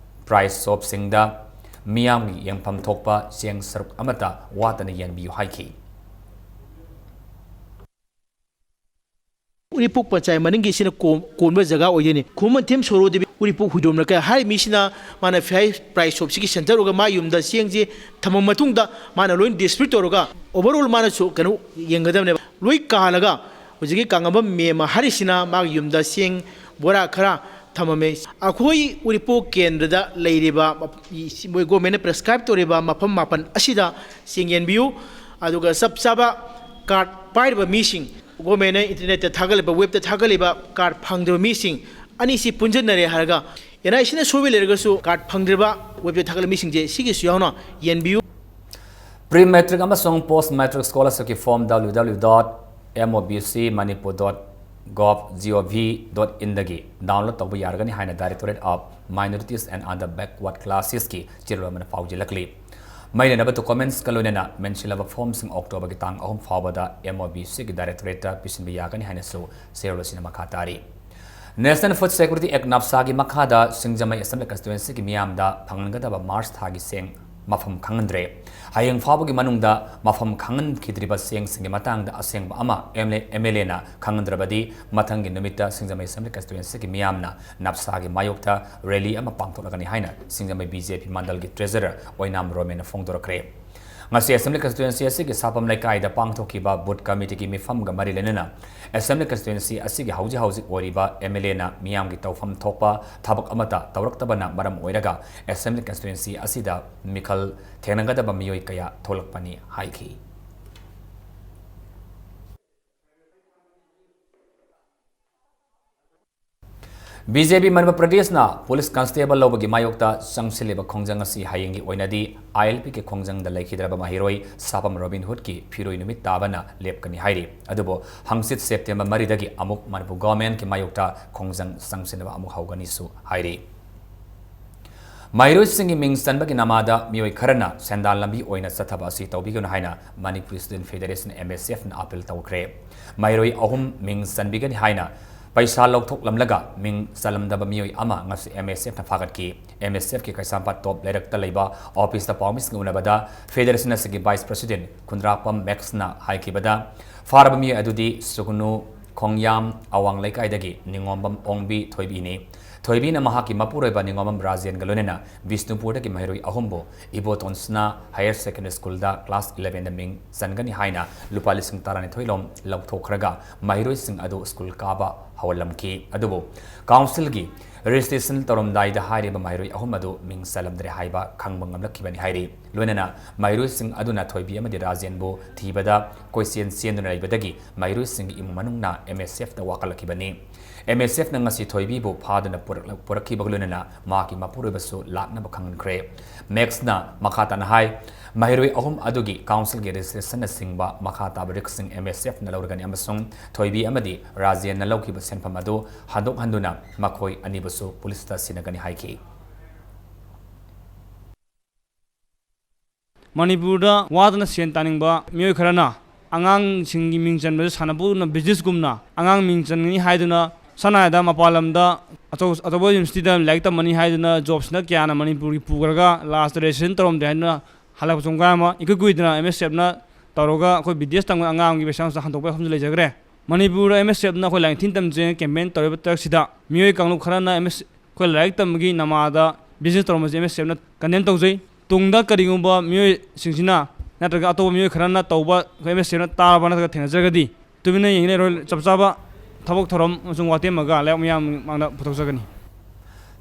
ꯄ꯭ꯔꯥꯏꯁ ꯁꯣꯞꯁꯤꯡꯗ ꯃꯤꯌꯥꯝꯒꯤ ꯌꯦꯡꯐꯝ ꯊꯣꯛꯄ ꯆꯦꯡ ꯁꯔꯨꯛ ꯑꯃꯠꯇ ꯋꯥꯠꯇꯅ ꯌꯦꯟꯕꯤꯌꯨ ꯍꯥꯏꯈꯤ꯫ ꯎꯔꯤꯄꯣꯛ ꯄꯟꯆꯥꯌꯠ ꯃꯅꯨꯡꯒꯤ ꯁꯤꯅ ꯀꯣꯝ-, ꯀꯣꯟꯕ ꯖꯒꯥ ꯑꯣꯏꯗꯣꯏꯅꯤ꯫ ꯈꯨꯃꯟꯊꯦꯝ ꯁꯣꯔꯣꯗꯦꯕꯤ ꯎꯔꯤꯄꯣꯛ ꯍꯨꯏꯗ꯭ꯔꯣꯝ ꯂꯩꯀꯥꯏ ꯍꯥꯏꯔꯤꯕ ꯃꯤꯁꯤꯅ ꯃꯥꯅ ꯐꯌꯥꯔ ꯄ꯭ꯔꯥꯏꯁ ꯁꯣꯞꯁꯤꯒꯤ ꯁꯦꯟꯇꯔ ꯑꯣꯏꯔꯒ ꯃꯥ ꯌꯨꯝꯗ ꯆꯦꯡꯁꯦ ꯊꯝꯃ ꯃꯇꯨꯡꯗ ꯃꯥꯅ ꯂꯣꯏ ꯗꯤꯁꯇ꯭ꯔꯤꯕ꯭ꯌꯨꯠ ꯇꯧꯔꯒ ꯑꯣꯚꯔꯑꯣꯜ ꯃꯥꯅꯁꯨ ꯀꯩꯅꯣ ꯌꯦꯡꯒꯗꯕꯅꯦꯕ꯫ ꯂꯣꯏ ꯀꯥꯜꯂꯒ ꯍꯧꯖꯤꯛꯀꯤ ꯀꯥꯡꯉꯝꯕꯝ ꯃꯦꯝꯃ ꯍꯥꯏꯔꯤꯁꯤꯅ ꯃꯥꯒꯤ ꯌꯨꯝꯗ ꯆꯦꯡ ꯕꯣꯔꯥ ꯈꯔ ꯊꯝꯃꯝꯃꯦ꯫ ꯑꯩꯈꯣꯏ ꯎꯔꯤꯄꯣꯛ ꯀꯦꯟꯗ꯭ꯔꯗ ꯂꯩꯔꯤꯕ ꯃꯐ-, ꯃꯣꯏ ꯒꯣꯔꯃꯦꯟꯅ ꯄ꯭ꯔꯦꯁꯀ꯭ꯔꯥꯏꯕ ꯇꯧꯔꯤꯕ ꯃꯐꯝ ꯃꯥꯄꯟ ꯑꯁꯤꯗ ꯆꯦꯡ ꯌꯦꯟꯕꯤꯌꯨ꯫ ꯑꯗꯨꯒ ꯆꯞ ꯆꯥꯕ ꯀꯥꯔꯗ ꯄꯥꯏꯔꯤꯕ ꯃꯤꯁꯤꯡ, ꯒꯣꯔꯃꯦꯟꯅ ꯏꯟꯇꯔꯅꯦꯠꯇ ꯊꯥꯒꯠꯂꯤꯕ, ꯋꯦꯕꯇ ꯊꯥꯒꯠꯂꯤꯕ ꯀꯥꯔꯗ ꯐꯪꯗꯕ ꯃꯤꯁꯤꯡ ꯑꯅꯤꯁꯤ ꯄꯨꯟꯁꯤꯟꯅꯔꯦ ꯍꯥꯏꯔꯒ ꯑꯦꯟ ꯑꯥꯏ ꯁꯤꯅ ꯁꯣꯏꯕ ꯂꯩꯔꯒꯁꯨ ꯀꯥꯔꯗ ꯐꯪꯗ꯭ꯔꯤꯕ ꯋꯦꯕꯇ ꯊꯥꯒꯠꯂꯤꯕ ꯃꯤꯁꯤꯡꯁꯦ ꯁꯤꯒꯤꯁꯨ ꯌꯥꯎꯅ ꯌꯦꯟꯕꯤꯌꯨ꯫ Pre matric ꯑꯃꯁꯨꯡ post matric scholarship ꯀꯤ form W W W dot M O B C Manipur dot gov dot G O V dot in ꯗꯒꯤ download ꯇꯧꯕ ꯌꯥꯔꯒꯅꯤ ꯍꯥꯏꯅ Directorate of Minorities and Other Backward Classes ꯀꯤ ꯆꯦꯔꯣꯜ ꯑꯃꯅ ꯄꯥꯎꯖꯦꯜꯂꯛꯂꯤ꯫ ꯃꯔꯤ ꯂꯩꯅꯕ documents ꯀ ꯂꯣꯏꯅꯅ ꯃꯦꯟꯁꯤꯜꯂꯕ form ꯁꯤꯡ October ꯒꯤ ꯇꯥꯡ ꯑꯍꯨꯝ ꯐꯥꯎꯕꯗ M O B C ꯒꯤ Directorate ꯇ ꯄꯤꯁꯤꯟꯕ ꯌꯥꯒꯅꯤ ꯍꯥꯏꯅꯁꯨ ꯆꯦꯔꯣꯜ ꯑꯁꯤꯅ ꯃꯈꯥ ꯇꯥꯔꯤ꯫ National Food Security Act, ꯅꯞꯁꯥꯒꯤ ꯃꯈꯥꯗ ꯁꯤꯡꯖꯃꯩ Assembly Constituency ꯒꯤ ꯃꯤꯌꯥꯝꯗ ꯐꯪꯍꯟꯒꯗꯕ ꯃꯥꯔꯆ ꯊꯥꯒꯤ ꯆꯦꯡ ꯃꯐꯝ ꯈꯪꯍꯟꯗ꯭ꯔꯦ꯫ ꯍꯌꯦꯡ ꯐꯥꯎꯕꯒꯤ ꯃꯅꯨꯡꯗ ꯃꯐꯝ ꯈꯪꯍꯟꯈꯤꯗ꯭ꯔꯤꯕ ꯆꯦꯡꯁꯤꯡꯒꯤ ꯃꯇꯥꯡꯗ ꯑꯁꯦꯡꯕ ꯑꯃ ꯑꯦꯝ ꯑꯦꯜ ꯑꯦꯅ ꯈꯪꯍꯟꯗ꯭ꯔꯕꯗꯤ, ꯃꯊꯪꯒꯤ ꯅꯨꯃꯤꯠꯇ ꯁꯤꯡꯖꯃꯩ ꯑꯦꯁꯦꯝꯕ꯭ꯂꯤ ꯀꯟꯁꯇꯤꯇ꯭ꯋꯦꯟꯁꯤꯒꯤ ꯃꯤꯌꯥꯝꯅ ꯅꯞꯁꯥꯒꯤ ꯃꯥꯌꯣꯛꯇ ꯔꯦꯂꯤ ꯑꯃ ꯄꯥꯡꯊꯣꯛꯂꯒꯅꯤ ꯍꯥꯏꯅ ꯁꯤꯡꯖꯃꯩ ꯕꯤ ꯖꯦ ꯄꯤ ꯃꯟꯗꯜꯒꯤ ꯇ꯭ꯔꯦꯖꯔꯔ ꯑꯣꯏꯅꯥꯝ ꯔꯣꯃꯦꯟꯅ ꯐꯣꯡꯗꯣꯔꯛꯈ꯭ꯔꯦ꯫ ꯉꯁꯤ ꯑꯦꯁꯦꯝꯕ꯭ꯂꯤ ꯀꯟꯁꯇꯤꯇ꯭ꯋꯦꯟꯁꯤ ꯑꯁꯤꯒꯤ ꯁꯥꯄꯝ ꯂꯩꯀꯥꯏꯗ ꯄꯥꯡꯊꯣꯛꯈꯤꯕ ꯕꯨꯊ ꯀꯃꯤꯇꯤꯒꯤ ꯃꯤꯐꯝꯒ ꯃꯔꯤ ꯂꯩꯅꯅ ꯑꯦꯁꯦꯝꯕ꯭ꯂꯤ ꯀꯟꯁꯇꯤꯇ꯭ꯋꯦꯟꯁꯤ ꯑꯁꯤꯒꯤ ꯍꯧꯖꯤꯛ ꯍꯧꯖꯤꯛ ꯑꯣꯏꯔꯤꯕ ꯑꯦꯝ ꯑꯦꯜ ꯑꯦꯅ ꯃꯤꯌꯥꯝꯒꯤ ꯇꯧꯐꯝ ꯊꯣꯛꯄ ꯊꯕꯛ ꯑꯃꯠꯇ ꯇꯧꯔꯛꯇꯕꯅ ꯃꯔꯝ ꯑꯣꯏꯔꯒ ꯑꯦꯁꯦꯝꯕ꯭ꯂꯤ ꯀꯟꯁꯇꯤꯇ꯭ꯋꯦꯟꯁꯤ ꯑꯁꯤꯗ ꯃꯤꯈꯜ ꯊꯦꯡꯅꯒꯗꯕ ꯃꯤꯑꯣꯏ ꯀꯌꯥ ꯊꯣꯛꯂꯛꯄꯅꯤ ꯍꯥꯏꯈꯤ꯫ ꯕꯤ ꯖꯦ ꯄꯤ ꯃꯅꯤꯄꯨꯔ ꯄ꯭ꯔꯗꯦꯁꯅ ꯄꯨꯂꯤꯁ ꯀꯟꯁꯇꯦꯕꯜ ꯂꯧꯕꯒꯤ ꯃꯥꯌꯣꯛꯇ ꯆꯪꯁꯤꯜꯂꯤꯕ ꯈꯣꯡꯖꯪ ꯑꯁꯤ ꯍꯌꯦꯡꯒꯤ ꯑꯣꯏꯅꯗꯤ ꯑꯥꯏ ꯑꯦꯜ ꯄꯤꯒꯤ ꯈꯣꯡꯖꯪꯗ ꯂꯩꯈꯤꯗ꯭ꯔꯕ ꯃꯍꯩꯔꯣꯏ ꯁꯥꯄꯝ ꯔꯣꯕꯤꯟ ꯍꯨꯗꯀꯤ ꯐꯤꯔꯣꯏ ꯅꯨꯃꯤꯠ ꯇꯥꯕꯅ ꯂꯦꯞꯀꯅꯤ ꯍꯥꯏꯔꯤ꯫ ꯑꯗꯨꯕꯨ ꯍꯪꯆꯤꯠ ꯁꯦꯞꯇꯦꯝꯕꯔ ꯃꯔꯤꯗꯒꯤ ꯑꯃꯨꯛ ꯃꯅꯤꯄꯨꯔ ꯒꯣꯔꯃꯦꯟꯒꯤ ꯃꯥꯌꯣꯛꯇ ꯈꯣꯡꯖꯪ ꯆꯪꯁꯤꯟꯅꯕ ꯑꯃꯨꯛ ꯍꯧꯒꯅꯤꯁꯨ ꯍꯥꯏꯔꯤ꯫ ꯃꯍꯩꯔꯣꯏꯁꯤꯡꯒꯤ ꯃꯤꯡ ꯆꯟꯕꯒꯤ ꯅꯃꯥꯗ ꯃꯤꯑꯣꯏ ꯈꯔꯅ ꯁꯦꯟꯗꯥꯟ ꯂꯝꯕꯤ ꯑꯣꯏꯅ ꯆꯠꯊꯕ ꯑꯁꯤ ꯇꯧꯕꯤꯒꯅꯨ ꯍꯥꯏꯅ ꯃꯅꯤꯄꯨꯔ ꯁ꯭ꯇꯨꯗꯦꯟꯠ ꯐꯦꯗꯔꯦꯁꯟ, ꯑꯦꯝ ꯑꯦꯁ ꯑꯦꯐꯅ, ꯑꯥꯄꯤꯜ ꯇꯧꯈ꯭ꯔꯦ꯫ ꯃꯍꯩꯔꯣꯏ ꯑꯍꯨꯝ ꯃꯤꯡ ꯆꯟꯕꯤꯒꯅꯤ ꯍꯥꯏꯅ ꯄꯩꯁꯥ ꯂꯧꯊꯣꯛꯂꯝꯂꯒ ꯃꯤꯡ ꯆꯜꯂꯝꯗꯕ ꯃꯤꯑꯣꯏ ꯑꯃ ꯉꯁꯤ ꯑꯦꯝ ꯑꯦꯁ ꯑꯦꯐꯅ ꯐꯥꯒꯠꯈꯤ꯫ ꯑꯦꯝ ꯑꯦꯁ ꯑꯦꯐꯀꯤ ꯀꯩꯁꯥꯝꯄꯥꯠ ꯇꯣꯞ ꯂꯩꯔꯛꯇ ꯂꯩꯕ ꯑꯣꯐꯤꯁꯇ ꯄꯥꯎꯃꯤꯁꯤꯡꯒ ꯎꯅꯕꯗ ꯐꯦꯗꯔꯦꯁꯟ ꯑꯁꯤꯒꯤ ꯚꯥꯏꯁ ꯄ꯭ꯔꯁꯤꯗꯦꯟꯠ ꯈꯨꯟꯗ꯭ꯔꯥꯛꯄꯝ ꯃꯦꯛꯁꯅ ꯍꯥꯏꯈꯤꯕꯗ, ꯐꯥꯔꯕ ꯃꯤꯑꯣꯏ ꯑꯗꯨꯗꯤ ꯁꯨꯒꯨꯅꯨ ꯈꯣꯡꯌꯥꯝ ꯑꯋꯥꯡ ꯂꯩꯀꯥꯏꯗꯒꯤ ꯅꯤꯉꯣꯝꯕꯝ ꯑꯣꯡꯕꯤ ꯊꯣꯏꯕꯤꯅꯤ꯫ ꯊꯣꯏꯕꯤꯅ ꯃꯍꯥꯛꯀꯤ ꯃꯄꯨꯔꯣꯏꯕ ꯅꯤꯉꯣꯝꯕꯝ ꯔꯥꯖꯦꯟꯒ ꯂꯣꯏꯅꯅ ꯕꯤꯁꯅꯨꯄꯨꯔꯗꯒꯤ ꯃꯍꯩꯔꯣꯏ ꯑꯍꯨꯝꯕꯨ ꯏꯕꯣꯇꯣꯟ ꯁꯅꯥ ꯍꯥꯌꯔ ꯁꯦꯀꯦꯟꯗꯔꯤ ꯁ꯭ꯀꯨꯜꯗ ꯀ꯭ꯂꯥꯁ ꯏꯂꯦꯚꯦꯟꯗ ꯃꯤꯡ ꯆꯟꯒꯅꯤ ꯍꯥꯏꯅ ꯂꯨꯄꯥ ꯂꯤꯁꯤꯡ ꯇꯔꯥꯅꯤꯊꯣꯏ ꯂꯣꯝ ꯂꯧꯊꯣꯛꯈ꯭ꯔꯒ ꯃꯍꯩꯔꯣꯏꯁꯤꯡ ꯑꯗꯨ ꯁ꯭ꯀꯨꯜ ꯀꯥꯕ ꯍꯧꯍꯜꯂꯝꯈꯤ꯫ ꯑꯗꯨꯕꯨ ꯀꯥꯎꯟꯁꯤꯜꯒꯤ ꯔꯦꯖꯤꯁꯇ꯭ꯔꯦꯁꯟ ꯇꯧꯔꯝꯗꯥꯏꯗ ꯍꯥꯏꯔꯤꯕ ꯃꯍꯩꯔꯣꯏ ꯑꯍꯨꯝ ꯑꯗꯨ ꯃꯤꯡ ꯆꯜꯂꯝꯗ꯭ꯔꯦ ꯍꯥꯏꯕ ꯈꯪꯕ ꯉꯝꯂꯛꯈꯤꯕꯅꯤ ꯍꯥꯏꯔꯤ꯫ ꯂꯣꯏꯅꯅ ꯃꯍꯩꯔꯣꯏꯁꯤꯡ ꯑꯗꯨꯅ ꯊꯣꯏꯕꯤ ꯑꯃꯗꯤ ꯔꯥꯖꯦꯟꯕꯨ ꯊꯤꯕꯗ ꯀꯣꯏꯆꯦꯟ ꯆꯦꯟꯗꯨꯅ ꯂꯩꯕꯗꯒꯤ ꯃꯍꯩꯔꯣꯏꯁꯤꯡꯒꯤ ꯏꯃꯨꯡ ꯃꯅꯨꯡꯅ ꯑꯦꯝ ꯑꯦꯁ ꯑꯦꯐꯇ ꯋꯥꯀꯠꯂꯛꯈꯤꯕꯅꯤ꯫ ꯑꯦꯝ ꯑꯦꯁ ꯑꯦꯐꯅ ꯉꯁꯤ ꯊꯣꯏꯕꯤꯕꯨ ꯐꯥꯗꯨꯅ ꯄꯨꯔꯛꯂ-, ꯄꯨꯔꯛꯈꯤꯕꯒ ꯂꯣꯏꯅꯅ ꯃꯍꯥꯛꯀꯤ ꯃꯄꯨꯔꯣꯏꯕꯁꯨ ꯂꯥꯛꯅꯕ ꯈꯪꯍꯟꯈ꯭ꯔꯦ꯫ ꯃꯦꯛꯁꯅ ꯃꯈꯥ ꯇꯥꯅ ꯍꯥꯏ, ꯃꯍꯩꯔꯣꯏ ꯑꯍꯨꯝ ꯑꯗꯨꯒꯤ ꯀꯥꯎꯟꯁꯤꯜꯒꯤ ꯔꯦꯖꯤꯁꯇ꯭ꯔꯦꯁꯟꯅꯆꯤꯡꯕ ꯃꯈꯥ ꯇꯥꯕ ꯔꯤꯛꯁꯁꯤꯡ ꯑꯦꯝ ꯑꯦꯁ ꯑꯦꯐꯅ ꯂꯧꯔꯒꯅꯤ ꯑꯃꯁꯨꯡ ꯊꯣꯏꯕꯤ ꯑꯃꯗꯤ ꯔꯥꯖꯦꯟꯅ ꯂꯧꯈꯤꯕ ꯁꯦꯟꯐꯝ ꯑꯗꯨ ꯍꯟꯗꯣꯛꯍꯟꯗꯨꯅ ꯃꯈꯣꯏ ꯑꯅꯤꯕꯨꯁꯨ ꯄꯨꯂꯤꯁꯇ ꯁꯤꯟꯅꯒꯅꯤ ꯍꯥꯏꯈꯤ꯫ ꯃꯅꯤꯄꯨꯔꯗ ꯋꯥꯗꯅ ꯁꯦꯟ ꯇꯥꯅꯤꯡꯕ ꯃꯤꯑꯣꯏ ꯈꯔꯅ ꯑꯉꯥꯡꯁꯤꯡꯒꯤ ꯃꯤꯡ ꯆꯟꯕꯗ ꯁꯥꯟꯅꯄꯣꯠꯅ ꯕꯤꯖꯤꯅꯦꯁꯒꯨꯝꯅ ꯑꯉꯥꯡ ꯃꯤꯡ ꯆꯟꯒꯅꯤ ꯍꯥꯏꯗꯨꯅ ꯁꯝꯅ ꯍꯥꯏꯔꯕꯗ, ꯃꯄꯥꯟ ꯂꯝꯗ ꯑꯆꯧ-, ꯑꯆꯧꯕ ꯌꯨꯅꯤꯚꯔꯁꯤꯇꯤꯗ ꯂꯥꯏꯔꯤꯛ ꯇꯝꯃꯅꯤ ꯍꯥꯏꯗꯨꯅ ꯖꯣꯕꯁꯤꯅ ꯀꯌꯥꯅ ꯃꯅꯤꯄꯨꯔꯒꯤ ꯄꯨꯈ꯭ꯔꯒ ꯂꯥꯁꯇ ꯔꯦꯖꯤꯁꯇ꯭ꯔꯦꯁꯟ ꯇꯧꯔꯝꯗꯦ ꯍꯥꯏꯗꯨꯅ ꯍꯜꯂꯛꯄ ꯀꯣꯡꯒꯥꯏ ꯑꯃ, ꯏꯀꯨꯏ ꯀꯨꯏꯗꯅ ꯑꯦꯝ ꯑꯦꯁ ꯑꯦꯐꯅ ꯇꯧꯔꯒ ꯑꯩꯈꯣꯏ ꯕꯤ ꯗꯤ ꯑꯦꯁ ꯇꯝꯕ ꯑꯉꯥꯡꯒꯤ ꯄꯩꯁꯥ ꯅꯨꯡꯁꯥ ꯍꯟꯗꯣꯛꯄ ꯌꯥꯐꯝꯁꯨ ꯂꯩꯖꯈ꯭ꯔꯦ꯫ ꯃꯅꯤꯄꯨꯔꯗ ꯑꯦꯝ ꯑꯦꯁ ꯑꯦꯐꯅ ꯑꯩꯈꯣꯏ ꯂꯥꯏꯔꯤꯛ ꯊꯤꯅ ꯇꯝꯖꯦꯅ ꯀꯦꯝꯄꯦꯟ ꯇꯧꯔꯤꯕ ꯇꯔꯛꯁꯤꯗ ꯃꯤꯑꯣꯏ ꯀꯥꯡꯂꯨꯞ ꯈꯔꯅ ꯑꯦꯝ ꯑꯦꯁ, ꯑꯩꯈꯣꯏ ꯂꯥꯏꯔꯤꯛ ꯇꯝꯕꯒꯤ ꯅꯃꯥꯗ ꯕꯤꯖꯤꯅꯦꯁ ꯇꯧꯔꯝꯕꯁꯦ ꯑꯦꯝ ꯑꯦꯁ ꯑꯦꯐꯅ ꯀꯟꯗꯦꯝ ꯇꯧꯖꯩ꯫ ꯇꯨꯡꯗ ꯀꯔꯤꯒꯨꯝꯕ ꯃꯤꯑꯣꯏꯁꯤꯡꯁꯤꯅ ꯅꯠꯇ꯭ꯔꯒ ꯑꯇꯣꯞꯄ ꯃꯤꯑꯣꯏ ꯈꯔꯅ ꯇꯧꯕ ꯑꯩꯈꯣꯏ ꯑꯦꯝ ꯑꯦꯁ ꯑꯦꯐꯅ ꯇꯥꯔꯕ ꯅꯠꯇ꯭ꯔꯒ ꯊꯦꯡꯅꯖꯔꯒꯗꯤ ꯇꯨꯃꯤꯟꯅ ꯌꯦꯡꯂꯔꯣꯏ꯫ ꯆꯞ ꯆꯥꯕ ꯊꯕꯛ ꯊꯧꯔꯝ ꯑꯃꯁꯨꯡ ꯋꯥꯇꯦꯝ ꯑꯃꯒ ꯂꯩꯕꯥꯛ ꯃꯤꯌꯥꯝ ꯃꯥꯡꯗ ꯄꯨꯊꯣꯛꯆꯒꯅꯤ꯫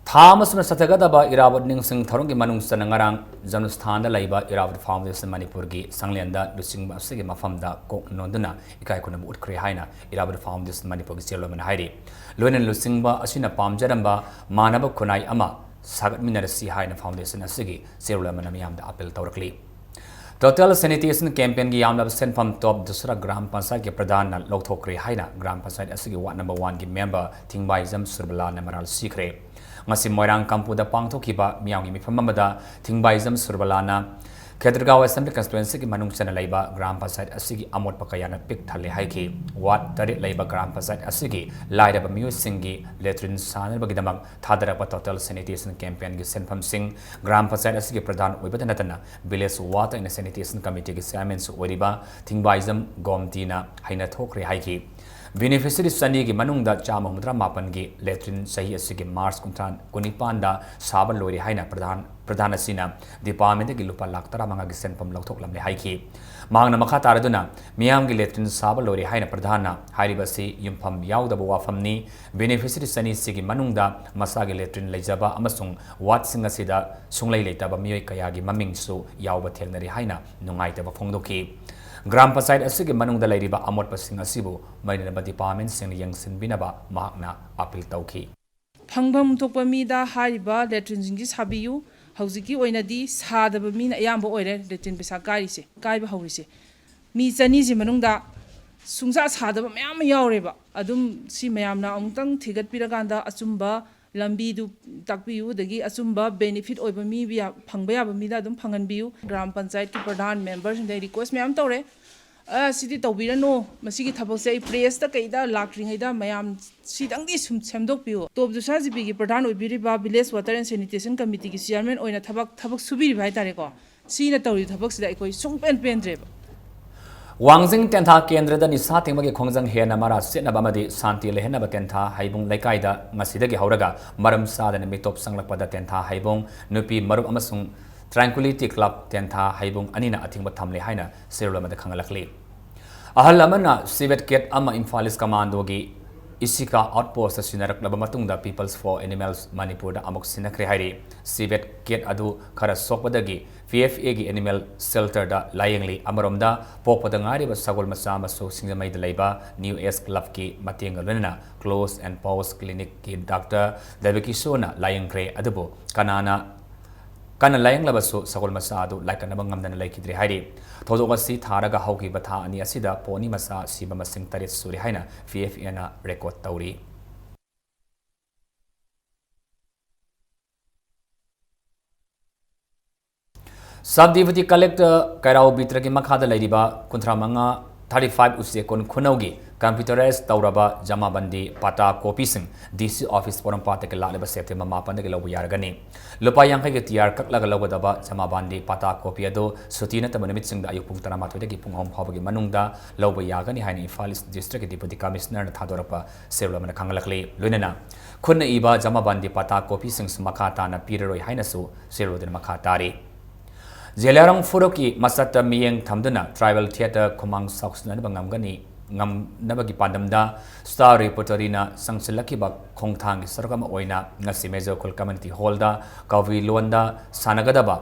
ꯊꯥ ꯑꯃ ꯁꯨꯅ ꯆꯠꯊꯒꯗꯕ ꯏꯔꯥꯕꯣꯠ ꯅꯤꯡꯁꯤꯡ ꯊꯧꯔꯝꯒꯤ ꯃꯅꯨꯡ ꯆꯟꯅ ꯉꯔꯥꯡ ꯖꯟꯃꯁꯊꯥꯟꯗ ꯂꯩꯕ ꯏꯔꯥꯕꯣꯠ ꯐꯥꯎꯟꯗꯦꯁꯟ ꯃꯅꯤꯄꯨꯔꯒꯤ ꯁꯪꯂꯦꯟꯗ ꯂꯨꯆꯤꯡꯕ ꯑꯁꯤꯒꯤ ꯃꯐꯝꯗ ꯀꯣꯛ ꯅꯣꯟꯗꯨꯅ ꯏꯀꯥꯏ ꯈꯨꯝꯅꯕ ꯎꯠꯈ꯭ꯔꯦ ꯍꯥꯏꯅ ꯏꯔꯥꯕꯣꯠ ꯐꯥꯎꯟꯗꯦꯁꯟ ꯃꯅꯤꯄꯨꯔꯒꯤ ꯆꯦꯌꯔꯃꯦꯟꯅ ꯍꯥꯏꯔꯤ꯫ ꯂꯣꯏꯅꯅ ꯂꯨꯆꯤꯡꯕ ꯑꯁꯤꯅ ꯄꯥꯝꯖꯔꯝꯕ ꯃꯥꯟꯅꯕ ꯈꯨꯟꯅꯥꯏ ꯑꯃ ꯁꯥꯒꯠꯃꯤꯟꯅꯔꯁꯤ ꯍꯥꯏꯅ ꯐꯥꯎꯟꯗꯦꯁꯟ ꯑꯁꯤꯒꯤ ꯆꯦꯌꯔꯃꯦꯟꯅ ꯃꯤꯌꯥꯝꯗ ꯑꯄꯤꯜ ꯇꯧꯔꯛꯂꯤ꯫ Total sanitation campaignꯒꯤ ꯌꯥꯝꯂꯕ ꯁꯦꯟꯐꯝ ꯇꯣꯞ ꯗꯁꯔꯥ ꯒ꯭ꯔꯥꯝ ꯄꯟꯆꯥꯌꯠꯀꯤ ꯄ꯭ꯔꯙꯥꯟꯅ ꯂꯧꯊꯣꯛꯈ꯭ꯔꯦ ꯍꯥꯏꯅ ꯒ꯭ꯔꯥꯝ ꯄꯟꯆꯥꯌꯠ ꯑꯁꯤꯒꯤ ꯋꯥꯔꯗ ꯅꯝꯕꯔ ꯋꯥꯟꯒꯤ ꯃꯦꯝꯕꯔ ꯊꯤꯡꯕꯥꯏꯖꯝ ꯁꯨꯔꯕꯂꯥꯅ ꯃꯔꯥꯜ ꯁꯤꯈ꯭ꯔꯦ꯫ ꯉꯁꯤ ꯃꯣꯏꯔꯥꯡ ꯀꯝꯄꯨꯗ ꯄꯥꯡꯊꯣꯛꯈꯤꯕ ꯃꯤꯌꯥꯝꯒꯤ ꯃꯤꯐꯝ ꯑꯃꯗ ꯊꯤꯡꯕꯥꯏꯖꯝ ꯁꯨꯔꯕꯂꯥꯅ ꯈꯦꯇ꯭ꯔꯒꯥꯎ ꯑꯦꯁꯦꯝꯕ꯭ꯂꯤ ꯀꯟꯁꯇꯤꯇ꯭ꯋꯦꯟꯁꯤꯒꯤ ꯃꯅꯨꯡ ꯆꯟꯅ ꯂꯩꯕ ꯒ꯭ꯔꯥꯝ ꯄꯟꯆꯥꯌꯠ ꯑꯁꯤꯒꯤ ꯑꯃꯣꯠꯄ ꯀꯌꯥꯅ ꯄꯤꯛ ꯊꯜꯂꯦ ꯍꯥꯏꯈꯤ꯫ ꯋꯥꯔꯗ ꯇꯔꯦꯠ ꯂꯩꯕ ꯒ꯭ꯔꯥꯝ ꯄꯟꯆꯥꯌꯠ ꯑꯁꯤꯒꯤ ꯂꯥꯏꯔꯕ ꯃꯤꯑꯣꯏꯁꯤꯡꯒꯤ ꯂꯦꯇ꯭ꯔꯤꯟ ꯁꯥꯅꯕꯒꯤꯗꯃꯛ ꯊꯥꯗꯔꯛꯄ Total sanitation campaignꯒꯤ ꯁꯦꯟꯐꯝꯁꯤꯡ ꯒ꯭ꯔꯥꯝ ꯄꯟꯆꯥꯌꯠ ꯑꯁꯤꯒꯤ ꯄ꯭ꯔꯙꯥꯟ ꯑꯣꯏꯕꯇ ꯅꯠꯇꯅ village water and sanitation committeeꯒꯤ chairmanꯁꯨ ꯑꯣꯏꯔꯤꯕ ꯊꯤꯡꯕꯥꯏꯖꯝ ꯒꯣꯝꯇꯤꯅ ꯍꯩꯅ ꯊꯣꯛꯈ꯭ꯔꯦ ꯍꯥꯏꯈꯤ꯫ Beneficiary ꯆꯅꯤꯒꯤ ꯃꯅꯨꯡꯗ ꯆꯥꯝꯃ ꯍꯨꯝꯐꯨꯇꯔꯥ ꯃꯥꯄꯟꯒꯤ ꯂꯦꯇ꯭ꯔꯤꯟ ꯆꯍꯤ ꯑꯁꯤꯒꯤ ꯃꯥꯔꯆ ꯀꯨꯟꯊ꯭ꯔꯥ, ꯀꯨꯟꯅꯤꯄꯥꯟꯗ ꯁꯥꯕ ꯂꯣꯏꯔꯦ ꯍꯥꯏꯅ ꯄ꯭ꯔꯙꯥꯟ, ꯄ꯭ꯔꯙꯥꯟ ꯑꯁꯤꯅ ꯗꯤꯄꯥꯔꯠꯃꯦꯟꯗꯒꯤ ꯂꯨꯄꯥ ꯂꯥꯈ ꯇꯔꯥꯃꯉꯥꯒꯤ ꯁꯦꯟꯐꯝ ꯂꯧꯊꯣꯛꯂꯝꯂꯦ ꯍꯥꯏꯈꯤ꯫ ꯃꯍꯥꯛꯅ ꯃꯈꯥ ꯇꯥꯔꯗꯨꯅ, ꯃꯤꯌꯥꯝꯒꯤ ꯂꯦꯇ꯭ꯔꯤꯟ ꯁꯥꯕ ꯂꯣꯏꯔꯦ ꯍꯥꯏꯅ ꯄ꯭ꯔꯙꯥꯟꯅ ꯍꯥꯏꯔꯤꯕ ꯑꯁꯤ ꯌꯨꯝꯐꯝ ꯌꯥꯎꯗꯕ ꯋꯥꯐꯝꯅꯤ꯫ Beneficiary ꯆꯅꯤꯁꯤꯒꯤ ꯃꯅꯨꯡꯗ ꯃꯁꯥꯒꯤ ꯂꯦꯇ꯭ꯔꯤꯟ ꯂꯩꯖꯕ ꯑꯃꯁꯨꯡ ꯋꯥꯔꯗꯁꯤꯡ ꯑꯁꯤꯗ ꯁꯨꯡꯂꯩ ꯂꯩꯇꯕ ꯃꯤꯑꯣꯏ ꯀꯌꯥꯒꯤ ꯃꯃꯤꯡꯁꯨ ꯌꯥꯎꯕ ꯊꯦꯡꯅꯔꯤ ꯍꯥꯏꯅ ꯅꯨꯡꯉꯥꯏꯇꯕ ꯐꯣꯡꯗꯣꯛꯈꯤ꯫ ꯒ꯭ꯔꯥꯝ ꯄꯟꯆꯥꯌꯠ ꯑꯁꯤꯒꯤ ꯃꯅꯨꯡꯗ ꯂꯩꯔꯤꯕ ꯑꯃꯣꯠꯄꯁꯤꯡ ꯑꯁꯤꯕꯨ ꯃꯔꯤ ꯂꯩꯅꯕ ꯗꯤꯄꯥꯔꯠꯃꯦꯟꯁꯤꯡꯅ ꯌꯦꯡꯁꯤꯟꯕꯤꯅꯕ ꯃꯍꯥꯛꯅ ꯑꯄꯤꯜ ꯇꯧꯈꯤ꯫ ꯐꯪꯐꯝ ꯊꯣꯛꯄ ꯃꯤꯗ ꯍꯥꯏꯔꯤꯕ ꯂꯦꯇ꯭ꯔꯤꯟꯁꯤꯡꯁꯤ ꯁꯥꯕꯤꯌꯨ꯫ ꯍꯧꯖꯤꯛꯀꯤ ꯑꯣꯏꯅꯗꯤ ꯁꯥꯗꯕ ꯃꯤꯅ ꯑꯌꯥꯝꯕ ꯑꯣꯏꯔꯦ ꯂꯦꯇ꯭ꯔꯤꯟ ꯄꯩꯁꯥ ꯀꯥꯏꯔꯤꯁꯦ, ꯀꯥꯏꯕ ꯍꯧꯔꯤꯁꯦ꯫ ꯃꯤ ꯆꯅꯤꯁꯤ ꯃꯅꯨꯡꯗ ꯁꯨꯡꯁꯥ ꯁꯥꯗꯕ ꯃꯌꯥꯝ ꯑꯃ ꯌꯥꯎꯔꯦꯕ꯫ ꯑꯗꯨꯝ ꯁꯤ ꯃꯌꯥꯝꯅ ꯑꯃꯨꯛꯇꯪ ꯊꯤꯒꯠꯄꯤꯔꯀꯥꯟꯗ ꯑꯆꯨꯝꯕ ꯂꯝꯕꯤꯗꯨ ꯇꯥꯛꯄꯤꯌꯨ, ꯑꯗꯒꯤ ꯑꯆꯨꯝꯕ benefit ꯑꯣꯏꯕ ꯃꯤ ꯌꯥ-, ꯐꯪꯕ ꯌꯥꯕ ꯃꯤꯗ ꯑꯗꯨꯝ ꯐꯪꯍꯟꯕꯤꯌꯨ꯫ ꯒ꯭ꯔꯥꯝ ꯄꯟꯆꯥꯌꯠꯀꯤ ꯄ꯭ꯔꯙꯥꯟ ꯃꯦꯝꯕꯔꯁꯤꯡꯗ request ꯃꯌꯥꯝ ꯇꯧꯔꯦ꯫ ꯑ, ꯁꯤꯗꯤ ꯇꯧꯕꯤꯔꯅꯨ, ꯃꯁꯤꯒꯤ ꯊꯕꯛꯁꯦ ꯑꯩ ꯄ꯭ꯔꯦꯁꯇ ꯀꯩꯗ ꯂꯥꯛꯇ꯭ꯔꯤꯉꯩꯗ ꯃꯌꯥꯝ ꯁꯤꯗꯪꯗꯤ ꯁꯨꯝ ꯁꯦꯝꯗꯣꯛꯄꯤꯌꯨ꯫ ꯇꯣꯞ ꯖꯨꯁꯥ ꯖꯤꯄꯤꯒꯤ ꯄ꯭ꯔꯙꯥꯟ ꯑꯣꯏꯕꯤꯔꯤꯕ ꯚꯤꯂꯦꯖ ꯋꯥꯇꯔ ꯑꯦꯟ ꯁꯦꯅꯤꯇꯦꯁꯟ ꯀꯃꯤꯇꯤꯒꯤ ꯆꯤꯌꯥꯔꯃꯦꯟ ꯑꯣꯏꯅ ꯊꯕꯛ, ꯊꯕꯛ ꯁꯨꯕꯤꯔꯤꯕ ꯍꯥꯏꯇꯥꯔꯦꯀꯣ, ꯁꯤꯅ ꯇꯧꯔꯤꯕ ꯊꯕꯛꯁꯤꯗ ꯑꯩꯈꯣꯏ ꯁꯨꯡꯄꯦꯟ ꯄꯦꯟꯗ꯭ꯔꯦꯕ꯫ ꯋꯥꯡꯖꯤꯡ ꯇꯦꯟꯊꯥ ꯀꯦꯟꯗ꯭ꯔꯗ ꯅꯤꯁꯥ ꯊꯤꯡꯕꯒꯤ ꯈꯣꯡꯖꯪ ꯍꯦꯟꯅ ꯃꯔꯥ ꯁꯤꯠꯅꯕ ꯑꯃꯗꯤ ꯁꯥꯟꯇꯤ ꯂꯩꯍꯟꯅꯕ ꯇꯦꯟꯊꯥ ꯍꯩꯕꯨꯡ ꯂꯩꯀꯥꯏꯗ ꯉꯁꯤꯗꯒꯤ ꯍꯧꯔꯒ ꯃꯔꯝ ꯆꯥꯗꯅ ꯃꯤꯇꯣꯞ ꯆꯪꯂꯛꯄꯗ ꯇꯦꯟꯊꯥ ꯍꯩꯕꯨꯡ ꯅꯨꯄꯤ ꯃꯔꯨꯞ ꯑꯃꯁꯨꯡ ꯇ꯭ꯔꯥꯟꯀ꯭ꯋꯤꯂꯤꯇꯤ ꯀ꯭ꯂꯕ ꯇꯦꯟꯊꯥ ꯍꯩꯕꯨꯡ ꯑꯅꯤꯅ ꯑꯊꯤꯡꯕ ꯊꯝꯂꯦ ꯍꯥꯏꯅ ꯁꯤꯔꯣꯜ ꯑꯃꯗ ꯈꯪꯍꯜꯂꯛꯂꯤ꯫ ꯑꯍꯜ ꯑꯃꯅ ꯁꯤꯚꯦꯠ ꯀꯦꯠ ꯑꯃ ꯏꯝꯐꯥꯜ ꯏꯁ ꯀꯃꯥꯟꯗꯣꯒꯤ ꯏꯁꯤꯀꯥ ꯑꯥꯎꯠꯄꯣꯁꯇ ꯁꯤꯟꯅꯔꯛꯂꯕ ꯃꯇꯨꯡꯗ People's for Animals ꯃꯅꯤꯄꯨꯔꯗ ꯑꯃꯨꯛ ꯁꯤꯟꯅꯈ꯭ꯔꯦ ꯍꯥꯏꯔꯤ꯫ ꯁꯤꯚꯦꯠ ꯀꯦꯠ ꯑꯗꯨ ꯈꯔ ꯁꯣꯛꯄꯗꯒꯤ ꯄꯤ ꯑꯦꯐ ꯑꯦꯒꯤ ꯑꯦꯅꯤꯃꯦꯜ ꯁꯦꯜꯇꯔꯗ ꯂꯥꯌꯦꯡꯂꯤ꯫ ꯑꯃꯔꯣꯝꯗ, ꯄꯣꯛꯄꯗ ꯉꯥꯏꯔꯤꯕ ꯁꯒꯣꯜ ꯃꯆꯥ ꯑꯃꯁꯨ ꯁꯤꯡꯖꯃꯩꯗ ꯂꯩꯕ ꯅ꯭ꯌꯨ ꯑꯦꯖ ꯀ꯭ꯂꯕꯀꯤ ꯃꯇꯦꯡꯒ ꯂꯣꯏꯅꯅ ꯀ꯭ꯂꯣꯖ ꯑꯦꯟ ꯄꯥꯎꯁ ꯀ꯭ꯂꯤꯅꯤꯛꯀꯤ ꯗꯥꯛꯇꯔ ꯗꯦꯕꯀꯤꯁꯣꯔꯅ ꯂꯥꯌꯦꯡꯈ꯭ꯔꯦ꯫ ꯑꯗꯨꯕꯨ ꯀꯅꯥꯅ ꯀꯟꯅ ꯂꯥꯌꯦꯡꯂꯕꯁꯨ ꯁꯒꯣꯜ ꯃꯆꯥ ꯑꯗꯨ ꯂꯥꯏꯀꯠꯅꯕ ꯉꯝꯗꯅ ꯂꯩꯈꯤꯗ꯭ꯔꯦ ꯍꯥꯏꯔꯤ꯫ ꯊꯧꯗꯣꯛ ꯑꯁꯤ ꯊꯥꯔꯒ ꯍꯧꯈꯤꯕ ꯊꯥ ꯑꯅꯤ ꯑꯁꯤꯗ ꯄꯣꯅꯤ ꯃꯆꯥ ꯁꯤꯕ ꯃꯁꯤꯡ ꯇꯔꯦꯠ ꯁꯨꯔꯦ ꯍꯥꯏꯅ ꯄꯤ ꯑꯦꯐ ꯑꯦꯅ ꯔꯦꯀꯣꯔꯗ ꯇꯧꯔꯤ꯫ ꯁꯕ ꯗꯤꯄꯨꯇꯤ ꯀꯂꯦꯛꯇꯔ ꯀꯩꯔꯥꯎ ꯕꯤꯇ꯭ꯔꯒꯤ ꯃꯈꯥꯗ ꯂꯩꯔꯤꯕ ꯀꯨꯟꯊ꯭ꯔꯥ ꯃꯉꯥ, thirty five ꯎꯆꯦꯛꯀꯣꯟ ꯈꯨꯅꯧꯒꯤ ꯀꯝꯄ꯭ꯌꯨꯇꯔꯥꯏꯖ ꯇꯧꯔꯕ ꯖꯃꯥꯕꯟꯗꯤ ꯄꯥꯇꯥ ꯀꯣꯄꯤꯁꯤꯡ ꯗꯤ ꯁꯤ ꯑꯣꯐꯤꯁ ꯄꯣꯔꯣꯝꯄꯥꯠꯇꯒꯤ ꯂꯥꯛꯂꯤꯕ ꯁꯦꯞꯇꯦꯝꯕꯔ ꯃꯥꯄꯟꯗꯒꯤ ꯂꯧꯕ ꯌꯥꯔꯒꯅꯤ꯫ ꯂꯨꯄꯥ ꯌꯥꯡꯈꯩꯒꯤ ꯇꯤ ꯑꯥꯔ ꯀꯛꯂꯒ ꯂꯧꯒꯗꯕ ꯖꯃꯥꯕꯟꯗꯤ ꯄꯥꯇꯥ ꯀꯣꯄꯤ ꯑꯗꯨ ꯁꯨꯇꯤ ꯅꯠꯇꯕ ꯅꯨꯃꯤꯠꯁꯤꯡꯗ ꯑꯌꯨꯛ ꯄꯨꯡ ꯇꯔꯥꯃꯥꯊꯣꯏꯗꯒꯤ ꯄꯨꯡ ꯑꯍꯨꯝ ꯐꯥꯎꯕꯒꯤ ꯃꯅꯨꯡꯗ ꯂꯧꯕ ꯌꯥꯒꯅꯤ ꯍꯥꯏꯅ ꯏꯝꯐꯥꯜ ꯏꯁ ꯗꯤꯁꯇ꯭ꯔꯤꯛꯀꯤ ꯗꯤꯄꯨꯇꯤ ꯀꯃꯤꯁꯅꯔꯅ ꯊꯥꯗꯣꯔꯛꯄ ꯁꯤꯔꯣꯜ ꯑꯃꯅ ꯈꯪꯍꯜꯂꯛꯂꯤ꯫ ꯂꯣꯏꯅꯅ ꯈꯨꯠꯅ ꯏꯕ ꯖꯃꯥꯕꯟꯗꯤ ꯄꯥꯇꯥ ꯀꯣꯄꯤꯁꯤꯡꯁꯨ ꯃꯈꯥ ꯇꯥꯅ ꯄꯤꯔꯔꯣꯏ ꯍꯥꯏꯅꯁꯨ ꯁꯤꯔꯣꯜꯗꯨꯅ ꯃꯈꯥ ꯇꯥꯔꯤ꯫ ꯖꯦꯂꯤꯌꯥꯡꯔꯣꯡ ꯐꯨꯔꯨꯞꯀꯤ ꯃꯁꯛꯇ ꯃꯤꯠꯌꯦꯡ ꯊꯝꯗꯨꯅ ꯇ꯭ꯔꯥꯏꯕꯦꯜ ꯊꯤꯌꯦꯇꯔ ꯈꯨꯃꯥꯡ ꯆꯥꯎꯁꯤꯟꯅꯅꯕ ꯉꯝꯒꯅꯤ, ꯉꯝꯅꯕꯒꯤ ꯄꯥꯟꯗꯝꯗ ꯁ꯭ꯇꯥꯔ ꯔꯤꯄꯣꯔꯇꯔꯤꯅ ꯆꯪꯁꯤꯜꯂꯛꯈꯤꯕ ꯈꯣꯡꯊꯥꯡꯒꯤ ꯁꯔꯨꯛ ꯑꯃ ꯑꯣꯏꯅ ꯉꯁꯤ ꯃꯦꯖꯣꯔ ꯈꯨꯜ ꯀꯝꯃ꯭ꯌꯨꯅꯤꯇꯤ ꯍꯣꯜꯗ ꯀꯕꯨꯏ ꯂꯣꯟꯗ ꯁꯥꯟꯅꯒꯗꯕ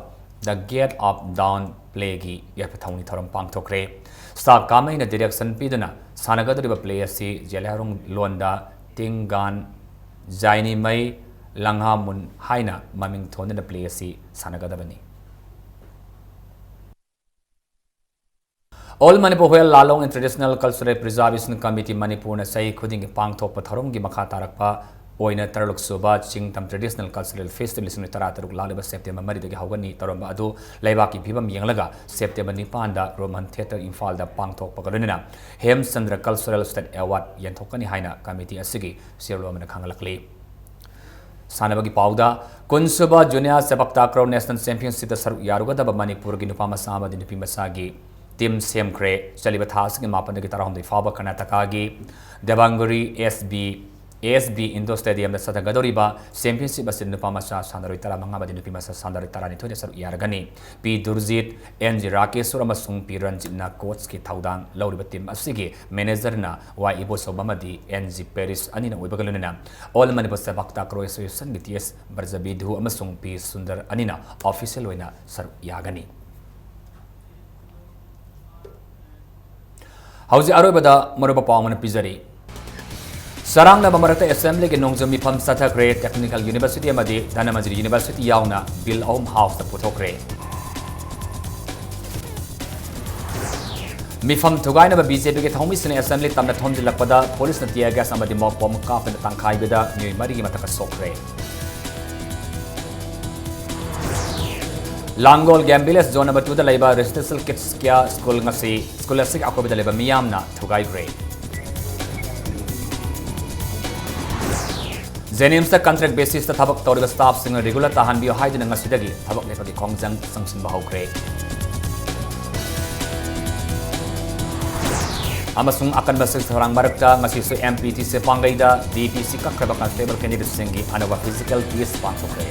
The Gate of Dawn ꯄ꯭ꯂꯦꯒꯤ ꯌꯥꯏꯐ ꯊꯧꯅꯤ ꯊꯧꯔꯝ ꯄꯥꯡꯊꯣꯛꯈ꯭ꯔꯦ꯫ ꯁ꯭ꯇꯥꯔ ꯀꯥꯃꯩꯅ ꯗꯤꯔꯦꯛꯁꯟ ꯄꯤꯗꯨꯅ ꯁꯥꯟꯅꯒꯗꯧꯔꯤꯕ ꯄ꯭ꯂꯦ ꯑꯁꯤ ꯖꯦꯂꯤꯌꯥꯡꯔꯣꯡ ꯂꯣꯟꯗ ꯇꯤꯡꯒꯥꯟ ꯖꯥꯏꯅꯤꯃꯩ ꯂꯪꯍꯥꯃꯨꯟ ꯍꯥꯏꯅ ꯃꯃꯤꯡ ꯊꯣꯟꯗꯨꯅ ꯄ꯭ꯂꯦ ꯑꯁꯤ ꯁꯥꯟꯅꯒꯗꯕꯅꯤ꯫ All Manipur Hwel Lalong and Traditional Cultural Preservation Committee ꯃꯅꯤꯄꯨꯔꯅ ꯆꯍꯤ ꯈꯨꯗꯤꯡꯒꯤ ꯄꯥꯡꯊꯣꯛꯄ ꯊꯧꯔꯝꯒꯤ ꯃꯈꯥ ꯇꯥꯔꯛꯄ ꯑꯣꯏꯅ ꯇꯔꯥꯔꯨꯛ ꯁꯨꯕ ꯆꯤꯡꯇꯝ Traditional Cultural Festival ꯂꯤꯁꯤꯡ ꯇꯔꯥ ꯇꯔꯨꯛ ꯂꯥꯛꯂꯤꯕ September ꯃꯔꯤꯗꯒꯤ ꯍꯧꯒꯅꯤ ꯇꯧꯔꯝꯕ ꯑꯗꯨ ꯂꯩꯕꯥꯛꯀꯤ ꯐꯤꯕꯝ ꯌꯦꯡꯂꯒ September ꯅꯤꯄꯥꯟꯗ Roman Theatre ꯏꯝꯐꯥꯜꯗ ꯄꯥꯡꯊꯣꯛꯄꯒ ꯂꯣꯏꯅꯅ ꯍꯦꯝꯆꯟꯗ꯭ꯔ Cultural State Award ꯌꯦꯟꯊꯣꯛꯀꯅꯤ ꯍꯥꯏꯅ committee ꯑꯁꯤꯒꯤ ꯆꯦꯌꯔꯃꯟ ꯑꯃꯅ ꯈꯪꯍꯜꯂꯛꯂꯤ꯫ ꯁꯥꯟꯅꯕꯒꯤ ꯄꯥꯎꯗ, ꯀꯨꯟꯁꯨꯕ Junior Sepak Takraw National Championship ꯇ ꯁꯔꯨꯛ ꯌꯥꯔꯨꯒꯗꯕ ꯃꯅꯤꯄꯨꯔꯒꯤ ꯅꯨꯄꯥ ꯃꯆꯥ ꯑꯃꯗꯤ ꯅꯨꯄꯤ ꯃꯆꯥꯒꯤ team ꯁꯦꯝꯈ꯭ꯔꯦ꯫ ꯆꯠꯂꯤꯕ ꯊꯥ ꯑꯁꯤꯒꯤ ꯃꯥꯄꯟꯗꯒꯤ ꯇꯔꯥꯍꯨꯝꯗꯣꯏ ꯐꯥꯎꯕ ꯀꯔꯅꯥꯇꯀꯥꯒꯤ ꯗꯦꯕꯥꯡꯒꯨꯔꯤ S B, S B Indoor Stadium ꯗ ꯆꯠꯊꯒꯗꯧꯔꯤꯕ championship ꯑꯁꯤꯗ ꯅꯨꯄꯥ ꯃꯆꯥ ꯁꯥꯟꯅꯔꯣꯏ ꯇꯔꯥꯃꯉꯥ ꯑꯃꯗꯤ ꯅꯨꯄꯤ ꯃꯆꯥ ꯁꯥꯟꯅꯔꯣꯏ ꯇꯔꯥꯅꯤꯊꯣꯏꯅ ꯁꯔꯨꯛ ꯌꯥꯔꯒꯅꯤ꯫ ꯄꯤ ꯗꯨꯔꯖꯤꯠ, ꯑꯦꯟ ꯖꯤ ꯔꯥꯀꯦꯁꯣꯔ ꯑꯃꯁꯨꯡ ꯄꯤ ꯔꯟꯖꯤꯠꯅ coach ꯀꯤ ꯊꯧꯗꯥꯡ ꯂꯧꯔꯤꯕ team ꯑꯁꯤꯒꯤ manager ꯅ ꯋꯥꯏ ꯏꯕꯣꯆꯧꯕ ꯑꯃꯗꯤ ꯑꯦꯟ ꯖꯤ ꯄꯦꯔꯤꯁ ꯑꯅꯤꯅ ꯑꯣꯏꯕꯒ ꯂꯣꯏꯅꯅ All Manipur Sepak Takraw Association ꯒꯤ ꯇꯤ ꯑꯦꯁ ꯕ꯭ꯔꯖꯕꯤꯙꯨ ꯑꯃꯁꯨꯡ ꯄꯤ ꯁꯨꯟꯗꯔ ꯑꯅꯤꯅ official ꯑꯣꯏꯅ ꯁꯔꯨꯛ ꯌꯥꯒꯅꯤ꯫ ꯍꯧꯖꯤꯛ ꯑꯔꯣꯏꯕꯗ ꯃꯔꯨꯑꯣꯏꯕ ꯄꯥꯎ ꯑꯃꯅ ꯄꯤꯖꯔꯤ꯫ ꯆꯔꯥꯡꯅꯕ ꯃꯔꯛꯇ Assembly ꯒꯤ ꯅꯣꯡꯖꯨ ꯃꯤꯐꯝ ꯆꯠꯊꯈ꯭ꯔꯦ꯫ Technical University ꯑꯃꯗꯤ ꯙꯅꯃꯟꯖ꯭ꯔꯤ University ꯌꯥꯎꯅ bill ꯑꯍꯨꯝ House ꯇ ꯄꯨꯊꯣꯛꯈ꯭ꯔꯦ꯫ ꯃꯤꯐꯝ ꯊꯨꯒꯥꯏꯅꯕ B J P ꯒꯤ ꯊꯧꯃꯤꯁꯤꯡꯅ Assembly ꯇꯝꯅ ꯊꯣꯝꯖꯤꯜꯂꯛꯄꯗ police ꯅ tear gas ꯑꯃꯗꯤ ꯃꯣꯞ ꯕꯣꯝ ꯀꯥꯞꯇꯨꯅ ꯇꯪꯈꯥꯏꯕꯗ ꯃꯤꯑꯣꯏ ꯃꯔꯤꯒꯤ ꯃꯊꯛꯇ ꯁꯣꯛꯈ꯭ꯔꯦ꯫ ꯂꯥꯡꯒꯣꯜ Game Village Zone number two ꯗ ꯂꯩꯕ Residential Kids Care School ꯉꯁꯤ school ꯑꯁꯤꯒꯤ ꯑꯀꯣꯏꯕꯗ ꯂꯩꯕ ꯃꯤꯌꯥꯝꯅ ꯊꯨꯒꯥꯏꯈ꯭ꯔꯦ꯫ JNIMS ꯇ contract basis ꯇ ꯊꯕꯛ ꯇꯧꯔꯤꯕ staff ꯁꯤꯡ regular ꯇꯥꯍꯟꯕꯤꯌꯨ ꯍꯥꯏꯗꯨꯅ ꯉꯁꯤꯗꯒꯤ ꯊꯕꯛ ꯂꯦꯞꯄꯒꯤ ꯈꯣꯡꯖꯪ ꯆꯪꯁꯤꯟꯕ ꯍꯧꯈ꯭ꯔꯦ꯫ ꯑꯃꯁꯨꯡ ꯑꯀꯟꯕ ꯁꯤꯜ ꯊꯧꯔꯥꯡ ꯃꯔꯛꯇ ꯉꯁꯤꯁꯨ M P T C ꯄꯥꯡꯒꯩꯗ D P C ꯀꯛꯈ꯭ꯔꯕ constable candidate ꯁꯤꯡꯒꯤ ꯑꯅꯧꯕ physical test ꯄꯥꯡꯊꯣꯛꯈ꯭ꯔꯦ꯫